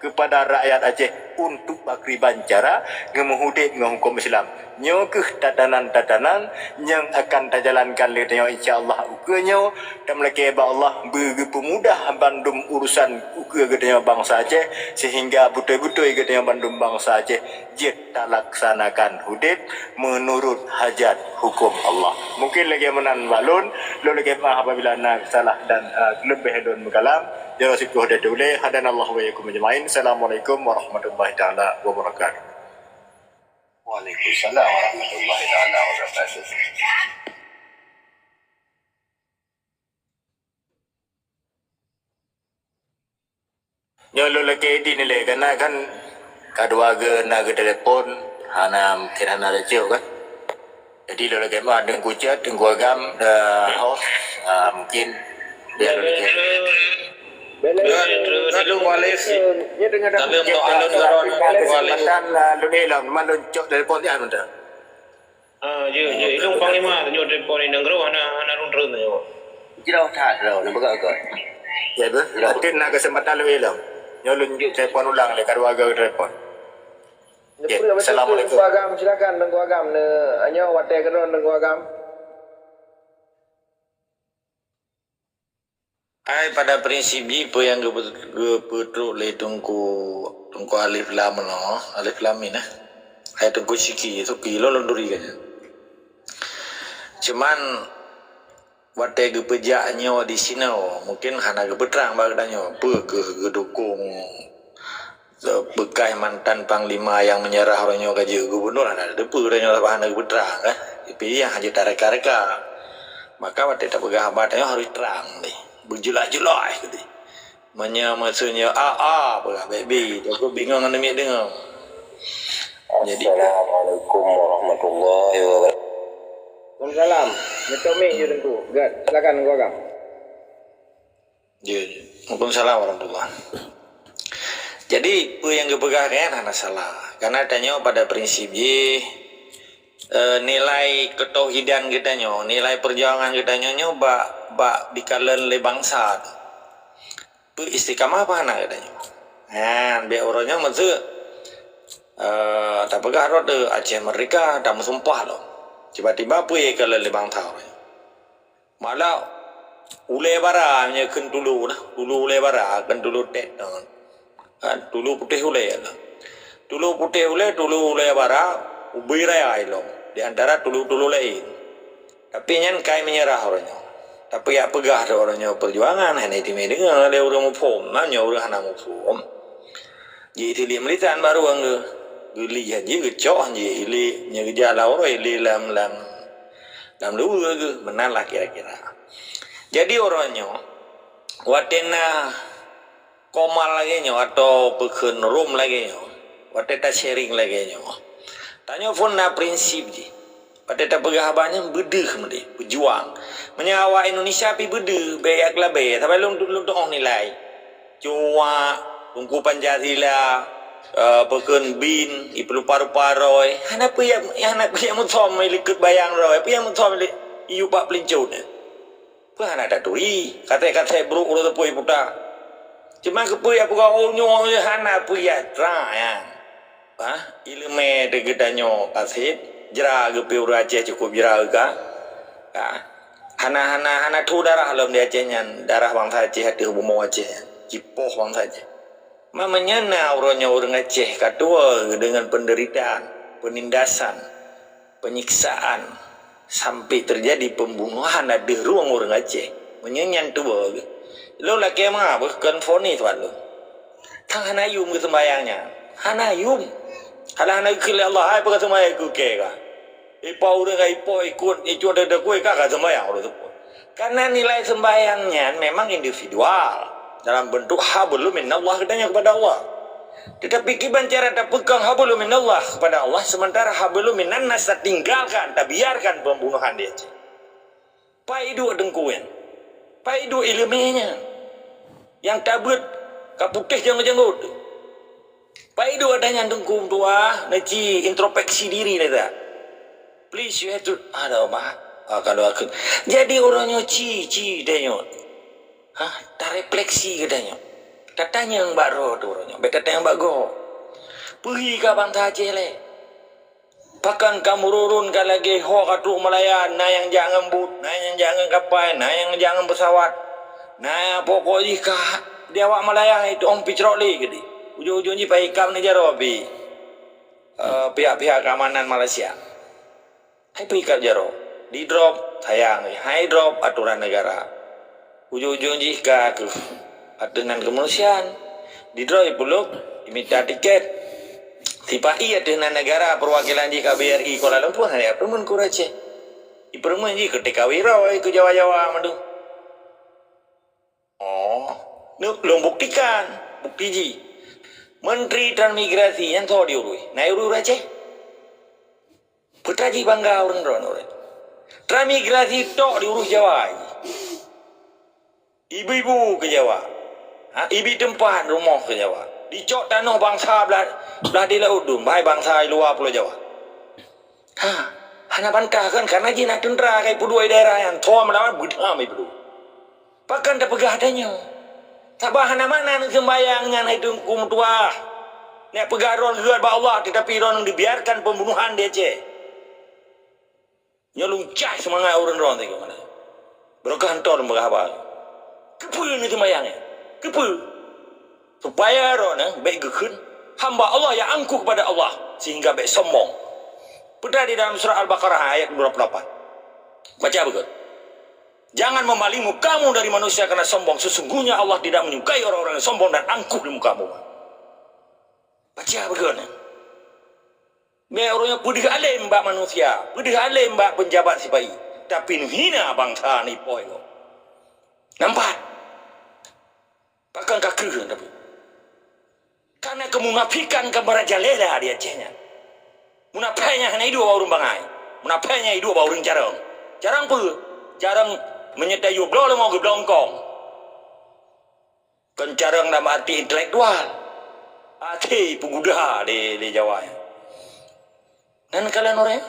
keupada rakyat Aceh untuk pakriban cara ngeumeuhudép ngon huköm Islam. Nyoe keuh tatanan-tatanan nyang akan tajalankan lé tanyoe, insya Allah. Ukeue nyoe, tameulakée bak Allah beugeupeumudah bandum urusan ukeue geutanyoe bansa Aceh, seuhingga beutôi-beutôi geutanyoe bandum bansa Aceh jeuet talaksanakan udép meunurot hajat huköm Allah. Mungkin lagée meunan bak lôn, lôn lakée meu'ah apabila na salah dan, ah, leubeh lôn meukalam. Jazakumullahu khairan. Hadanallahu wa iyyakum ajmain. Assalamualaikum warahmatullahi taala wabarakatuh. Waalaikumsalam warahmatullahi taala wabarakatuh. Nyoe lôn lakée idin ilée, kareuna kan kadua geu na geutelepon, hana, mungkin hana tacok kan. Jadi lôn lakée meu'ah Teungku Cot, Teungku Agam, eh, host, ah, mungkin dia lôn lakée. Bèk, bèk, bèk, bèk, Mualif. Tapi untuk alun-alun, Mualif. Kesempatan, ah, lôn ilôn, cuma lôn cok telepon dia mantong. Ah, jeuet, jeuet. Ilôn panglima tanyoe telepon inong keudroe hana, hana rung treun tanyoe. Jroh that droe, neupeugah göt. Ya, betul. Jroh. Mungkin na kesempatan lôn ilôn. Nyoe lôn telepon ulang lé, kadua geu telepon. Ya, assalamualaikum. Teungku Agam, silakan Teungku Agam. Neu-, nyoe watèe keudroe Teungku Agam. Ai pada prinsip jih peue nyang geupeu-, geupeutrok lé Teungku, Teungku Alif Lam nyoe, Alif Lam Mim, eh. Hai Teungku Syiki, Syiki, lôn, lôn turi kan. Cuman, watèe geupeujak nyoe di sinoe, mungkin hana geupeutrang bak geutanyoe, peue keuh geudukong bekas mantan panglima nyang meunyeurah uroe nyoe ka jeuet gubunur, hana teupeue uroe nyoe, sabab hana geupeutrang, kan. Tapi nyang hana tareka-reka. Maka watèe tapeugah haba tanyoe harôh trang deh. Beujeulaih-jeulaih deh. Meunyoe maksud nyoe A, A, peugah bèk B, takot bingong aneuk miet deungö. Jadi, Assalamualaikum warahmatullahi wabarakatuh. Waalaikumsalam. Neutôp mic jih Teungku. Gèt, silakan Teungku Agam. Ya, ya. Waalaikumsalam warahmatullahi. Jadi, peue nyang geupeugah nyan hana salah. Karena tanyoe pada prinsip jih, eh, nilai keutauhidan geutanyoe, nilai peujuangan geutanyoe nyoe bak, bak dikalon lé bansa. Peue istiqamah apa hana geutanyoe? Nyan, bèk uroe nyoe maksud, eh, tapeugah rot, eh, Aceh Merdeka, tameusumpah lom. Tiba-tiba peue ikalon lé bansa uroe nyoe? Malah ulèe bara nyoe kheun tulu nah, tulu ulèe bara, kheun tulu tét nyoe. Kan, tulu putéh ulèe nah. Tulu putéh ulèe, tulu ulèe bara, ubé raya ilong di antara tulu-tulu laén. Tapi nyan kai meunyeurah uroe nyoe. Tapi jak peugah lé uroe nyoe peujuangan, hana itimé deungö lé ureueng muphom, na nyoe ureueng hana muphom. Jih tilik meulitan baru anggeuh. Geuli han jih, geucok han jih, ili nyoe geujak lam uroe, ili lam, lam, lam luweue geuh, meunan lah kira-kira. Jadi uroe nyoe, watèe na komal lagèe nyoe, atau peukheun rom lagèe nyoe, watèe ta-sharing lagèe nyoe, tanyoe phon na prinsip jih. Watèe tapeugah haba nyan beudeuh meudeh, peujuang. Meunyoe awak Indonesia pih beudeuh, bèk jak keulabèe, saban lôn, lôn tu'oh nilai. Cuak, Teungku Pancasila, eh, peukheun bin, ipeurupa-rupa roe. Hana peue jak, hana peue jak meusom ilikot bayang roe, peue jak meusom ilik-, iyup bak peulincot nyan. Peue hana taturi, katai-katai brôk uroe teupeu iputa. Cuma keupeue jak peugah, oh, nyoe hana peue jak tra nyan. Bah, ileumèe teuh geutanyoe ka sép, jra geupeu ureueng Aceh cukôp jra ka. Ka. Hana, hana, hana tho darah lom di Aceh nyan, darah bansa Aceh ateueh bumoe Aceh nyan. Jipoh bansa Aceh. Ma meunyoe na uroe nyoe ureuëng Aceh ka tuwoe deungon peunderitaan, peunindasan, penyiksaan, sampai terjadi pembunuhan ateueh rueng ureuëng Aceh. Meunyoe nyan tuwoe, lôn lakée meuabeuh kon fonis bak lôn. Tan hana yum geuseumbayang nyan. Hana yum. Hana, hana geukheun lé Allah, hai peue ka seumbayang keu kée ka. Ipo ureuëng ka ipo ikot, ikot dada kue ka, ka seumbayang ureuëng teupeu. Karena nilai sembahyang nyan memang individual dalam bentuk hablum minallah geutanyoe kepada Allah. Tetapi kiban cara tapeukong hablum minallah kepada Allah, sementara hablum minannas tatinggalkan, tabiarkan pembunuhan di Aceh. Pai duek teungku nyan. Pai duek ileumé nyan. Nyang tabeuet ka putéh janggut-janggut. Pai duek ata nyan teungku tuah, neuci introspeksi diri lé ta. Please, you have to, aduh, bah. Ah, kalau aku. Jadi, uroe nyoe ci, ci, tanyoe. Hah, tarefleksi geutanyoe. Tatanyong bak droe teuh uroe nyoe. Bék tatanyong bak gob. Peue ka bansa Aceh lé. Pakon ka meururun ka lagée ho ka trok meulayan, na nyang jak ngon bot, na nyang jak ngon kapai, na nyang jak ngon peusawat. Na pokok jih ka di awak meulayan itu ong picrok lé geude. Ujong-ujong jih pai ikab neujaroe bi, eh, pihak-pihak keamanan Malaysia. Hai pih ikab jaroe. Di drop, sayang, hai drop aturan negara. Ujong-ujong jih ka keuh ateueh nan keumanusiaan. Di drop ipulok, imita tiket. Sipa-i ateueh nan negara perwakilan jih ka B R I Kuala Lumpur, hana ipeureumeun keu ureuëng Aceh. Ipeureumeun jih keu T K W roe, keu Jawa-Jawa mandum. Oh, neuk lôn buktikan, bukti jih. Menteri Transmigrasi nyan soe diurus? Na urus ureuëng Aceh? Peue jih bangga ureuëng droeneuh. Transmigrasi tok diurus Jawa jih. Ibi bu keu Jawa. Ha, ibi teumpat rumoh keu Jawa. Dicok tanoh bansa blah, blah di laôt dum, bahai bansa di luwa Pulo Jawa. Ha, hana bantah kan, karena jih na teuntra ka ipeuduek daerah nyan, tho meulawan beudham ipeuduek. Pakon tapeugah tanyoe? Sabab hana makna neuseumbayang nyan hai teungku meutuah. Neuk peugah droe geuet bak Allah, tetapi droe dibiarkan pembunuhan di Aceh. Nyoe lôn cah seumangat ureuëng droe teuh keumanö. Barokah hantom lôn peugah haba. Keupeue neuseumbayang nyan? Keupeue? Supaya droeneuh bék geukheun hamba Allah nyang angkuh kepada Allah, sehingga bék sombong. Peugah di dalam surah Al-Baqarah ayat dua puluh lapan. Baca beugöt. Jangan memalingmu kamu dari manusia karena sombong. Sesungguhnya Allah tidak menyukai orang-orang yang sombong dan angkuh di muka bumi. Baca beugöt nyan. Bék ureuëng nyang peudeuh além bak manusia, peudeuh além bak peunjabat sipa-i, tapi neuhina bansa neuipoh gob. Nampak? Pakon ka kreueh tapi. Karena kemunafikan ka merajalela di Aceh nyan. Munafék nyan hana iduek bak ureuëng bangai. Munafék nyan iduek bak ureuëng carông. Carông peue? Carông meunyoe tayue bloe leumô geubloe eungkông. Kon carông dalam arti intelektual. Até peuguda di, di Jawa nyan. Nan kalon ureuëng.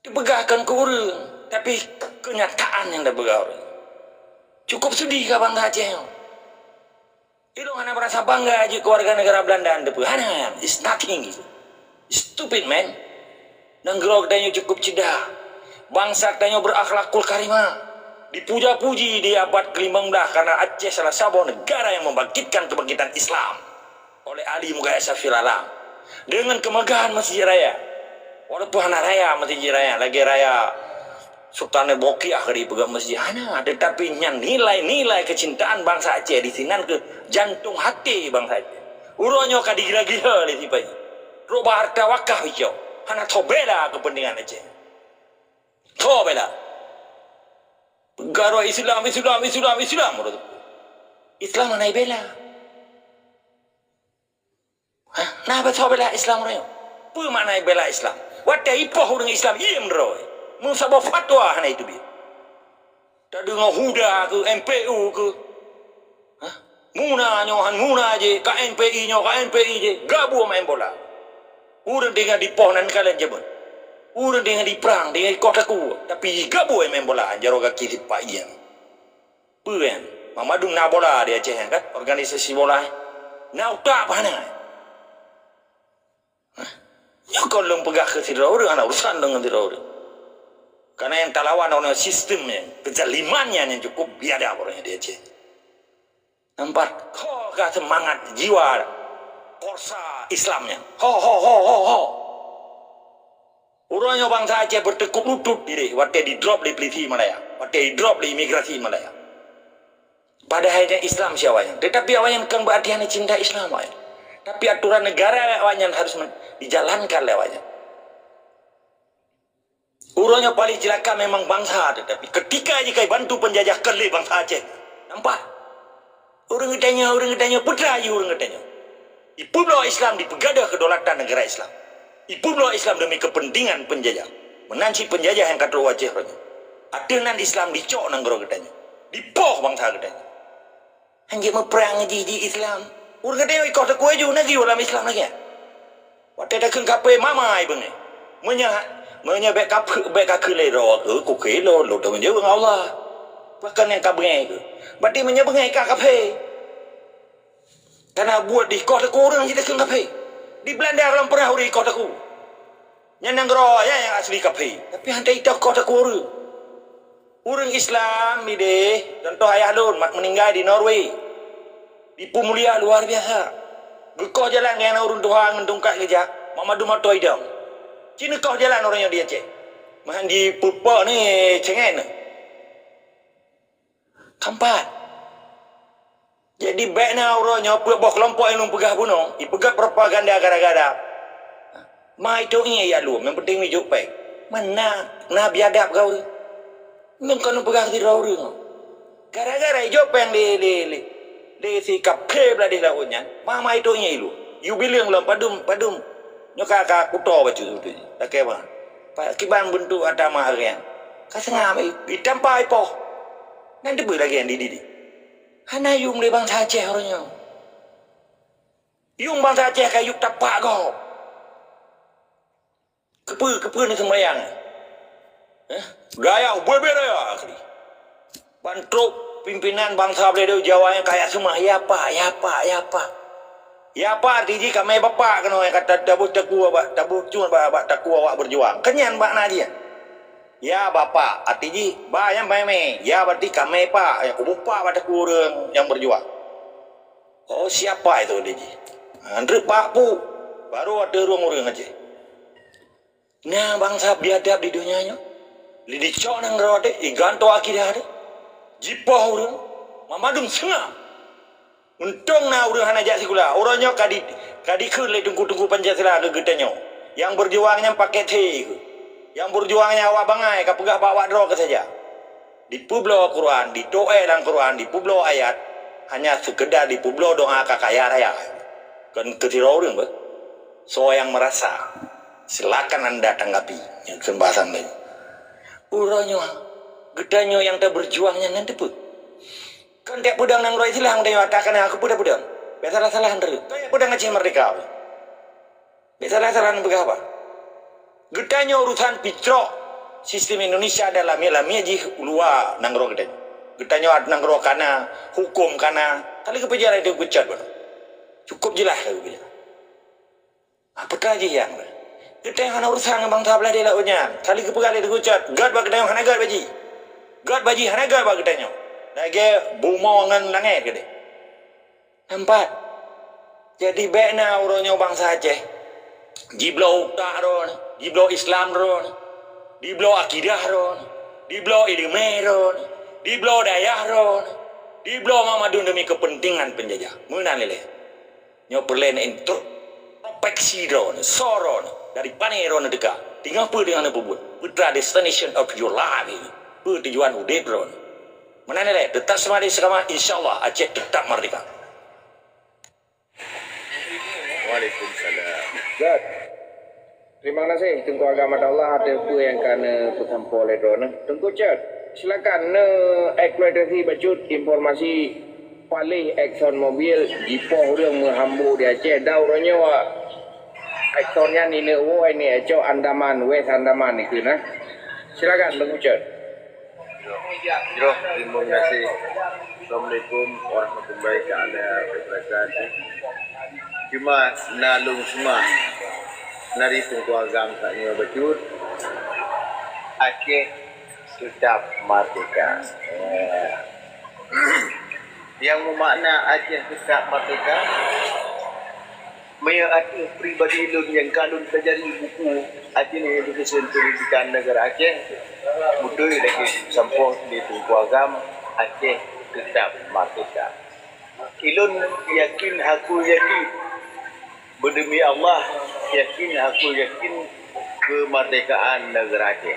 Dipeugah kon keu ureuëng, tapi keunyataan nyang dipeugah ureuëng. Cukup sedih ka bansa Aceh nyoe. Ilôn hana merasa bangga jeuet keu warga negara Belanda, teupeue. Hana, it's nothing. Stupid, man. Nanggroe geutanyoe cukup ceudah. Bansa geutanyoe berakhlakul karimah. Dipuja-puji di abad kelimong blah karena Aceh salah saboh negara yang membangkitkan kebangkitan Islam oleh Ali Mughayat Syafil Alam. Dengan kemegahan Masjid Raya. Walaupun hana raya Masjid Raya, lagée raya Sultan Bokiah keu dipeugah masjid hana, tetapi nyan nilai-nilai kecintaan bansa Aceh di sinan keu jantong hati bansa Aceh. Uroe nyoe ka digira-gira lé sipa-i. Rubah harta wakaf icok. Hana tho bela kepentingan Aceh. Tho bela. Garo Islam, Islam, Islam, Islam. Islam hana ibela. Hah? Na beutôi bela Islam uroe nyoe? Peue makna bela Islam? Watée ipoh ureuëng Islam, iem droe. Meusaboh fatwa hana iteubiet. Tadeungoe HUDA keu, M P U keu. Hah? Muna nyoe han muna je, ka N P I nyoe, ka N P I je. Gabue main bola. Ureuëng deungon dipoh nan kalon jameun. Ureuëng deungon diprang, deungon ikoh takue. Tapi gabue main bola, jaroe gaki sipa-i nyan. Peue nyan? Mandum na bola di Aceh nyan kan? Organisasi bola. Na utak bah na. Hah? Nyoe kon lôn peugah keu sidroe ureuëng, hana urusan lôn ngon sidroe ureuëng. Karena nyang talawan oleh sistem nyan, kezaliman nyan nyang cukup biadab ureuëng di Aceh. Nampak? Apakah seumangat jiwa korsa Islam nyan? Ho, ho, ho, ho, ho. Uroe nyoe bansa Aceh beuteukuk lutut dideh watée didrop lé polisi Malaya, watée didrop lé imigrasi Malaya. Padahai nyan Islam si awaknyan, tetapi awaknyan kon beuarti hana cinta Islam awaknyan. Tapi aturan negara awaknyan harus men-, dijalankan lé awaknyan. Uroe nyoe paléng cilaka memang bansa, tetapi ketika jih ka ibantu penjajah kon lé bansa Aceh. Nampak? Ureuëng geutanyoe, ureuëng geutanyoe, peue teuma jih ureuëng geutanyoe. Ipeubloe Islam dipeugah kedaulatan negara Islam. Ipeubloe Islam demi kepentingan penjajah. Meunan cit penjajah nyang ka trok u Aceh uroe nyoe. Ateueh nan Islam dicok nanggroe geutanyoe. Dipoh bansa geutanyoe. Hanjeuet meuprang jih, jih Islam. Ureuëng geutanyoe ikoh teukue ju na geuyue lam Islam lagée nyan. Watée takheun kafé, mama ai beungéh. Meunyoe, meunyoe bék kafé, bék kakheun lé droe keu, kukheun lôn, lôn teumeujeuet ngon Allah. Pakon nyang ka beungéh keu? Berarti meunyoe beungéh ka kafé. Kana buet dikoh teukue ureuëng jih takheun kafé. Di Belanda gohlom peurah ureuëng ikoh teukue. Nyan nanggroe nyan nyang asli kafé. Tapi hana ikoh teukue ureuëng. Ureuëng Islam ideh, contoh ayah lôn mak meuninggai di Norway. Dipeumulia luar biasa. Geukoh jalan nyang na ureuëng tuha ngon tungkat geujak, mak mandum atô idong. Ci neukoh jalan uroe nyoe di Aceh. Meuhan jipeupo ni cengen. Keempat. Jadi, bék na uroe nyoe peuet boh keulompok nyang lôn peugah bunoe, ipeugah propaganda gara-gara. Ma itu ié ya lom, nyang penting mijok péng. Mana na biadab kau ni? Nyang keuneuk peugah sidroe ureuëng. Gara-gara ijok péng lé, lé, lé, lé si kap khe blah di laôt nyan, ma, ma itu ié lom. Yubileng lom padum, padum. Nyoe ka, ka kuto bacut tu. Lakée ma. Kiban beuntuk ata ma arian. Ka seungab itampa ipoh. Nan teupeue lagée nyan di, di, di. Hana yuem lé bansa Aceh uroe nyoe. Yuem bansa Aceh ka yuem tapak gob. Keupeue, keupeue neuseumbayang? Eh? Gaya ubé-bé raya keuh. Ban trok pimpinan bansa Beuleudeue Jawa nyang kaya seumah, ya Pak, ya Pak, ya Pak. Ya Pak, arti jih kamé bapak keunoe nyang ka taboh takue bak, taboh cun bak, bak takue awak berjuang. Keunyan bak na jih. Ya Bapak, arti jih, ba nyang mé-mé, ya berarti kamé Pak, nyang kuboh pak bak takue ureuëng nyang berjuang. Oh, siapa itu arti jih? Andreuk Pak Pu, baru ateueh rueng ureuëng Aceh. Na bansa biadab di donya nyoe. Lé dicok nanggroe teuh, igantoe akidah teuh. Jipoh ureuëng, mamandum seungab. Untông na ureuëng hana jak sikula. Uroe nyoe ka di, ka dikheun lé teungku-teungku Pancasila keu geutanyoe. Nyang berjuang nyan pakai thé keuh. Nyang berjuang nyan awak bangai ka peugah bak awak droe keuh saja. Dipeubloe Quran, ditoe lam Quran, dipeubloe ayat, hanya sekedar dipeubloe doa ka kaya raya. Kon keu sidroe ureuëng beh. Soe nyang meurasa, silakan anda tanggapi. Nyang kheun bahasa Melayu. Uroe nyoe, geutanyoe nyang taberjuang nyan nan teupeue? Kon tiep peudong nanggroe Islam tanyoe ata kana keupeue tapeudong. Bék salah-salah han teureuk. Kon tiep peudong Aceh Merdeka. Bék salah-salah neupeugah haba. Geutanyoe urusan pitrok sistem Indonesia dan lamiet-lamiet jih u luwa nanggroe geutanyoe. Geutanyoe nanggroe kana, huköm kana, kali keupeujeuet lagée Teungku Cot beuh. Cukup jeulaih lagée keupeujeuet. Apakah jih nyang geutanyoe hana urusan ngon bansa Beuleudeue laôt nyan? Kali keupeugah lé Teungku Cot, gét bak geutanyoe hana gét bak jih. Gét bak jih hana gét bak geutanyoe. Lagée bumoe ngon langét keudeh. Nampak? Jadi bék na uroe nyoe bansa Aceh jibloe utak droe, jibloe Islam droe, jibloe akidah droe, jibloe iéleumé droe, jibloe dayah droe, jibloe mamandum demi keupeuntengan peunjajah. Meunan lé. Nyoe peureulée introspeksi droe, soe droe, dari pané droe teuka, teungoh peue teungoh neupeubuet, peue destination of your life, peue tujuan udeb droe. Meunan lé, tetap seumadi seukama, insya Allah Aceh tetap merdeka. Waalaikumsalam. Gét. Terima kasih Teungku Agam Atallah ateueh peue nyang ka neupeusampoe lé droeneuh. Teungku Cot, silakan neueksploitasi bacut informasi paléh Exxon Mobil jipoh ureuëng meuhambo di Aceh dan uroe nyoe Exxon nyan ineuk woe ineuk cok Andaman, West Andaman dikeue na. Silakan Teungku Cot. Jroh, jroh, terima kasih. Assalamualaikum warahmatullahi taala wabarakatuh. Cuma na lôn seumah, na di Teungku Agam sak nyoe bacut. Aceh tetap merdeka. Eh. Nyang meumakna Aceh teutab merdeka, meunyoe ateueh pribadi lôn nyang ka lôn pelajari buku Aceh Education Pendidikan Negara Aceh, beutôi lagée sampoe lé Teungku Agam, Aceh teutab merdeka. Ilôn yakin, hakui yakin, beudemi Allah, yakin, hakui yakin keumardekaan neugara Aceh.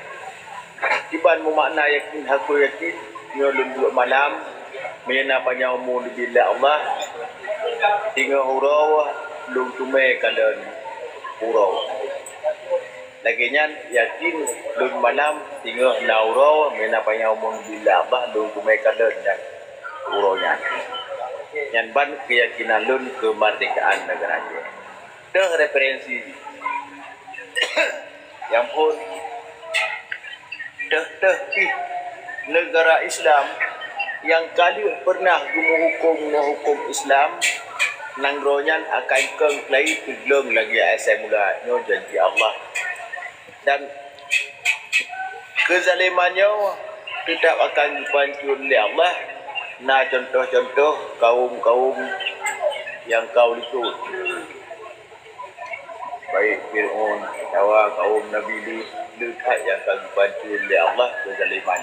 Kiban meumakna yakin, hakui yakin, nyoe lôn duek malam, meunyoe na panyang umu neubri lé Allah, singoh uroe lôn teumé kalon uroe. Lagée nyan, yakin lôn malam, singoh na uroe, meunyoe na panyang umu neubri lé Allah, lôn teumé kalon nyan uroe nyan. Nyan ban keuyakinan lôn keumardekaan neugara Aceh. Teuh referensi jih. Nyang phon, teuh-teuh pih neugara Islam nyang ka lheueh peureunah geumeuhukôm ngon hukôm Islam, nanggroe nyan akan kong keulayi teuglong lagée asai mula, nyoe janji Allah. Dan keuzaleman nyoe teutab akan geupancur lé Allah. Na cuntoh-cuntoh kawöm-kawöm nyang ka u likôt, baik Fir'aun atawa kawöm Nabi Lut, le that nyang ka geupancur lé Allah keuzaleman.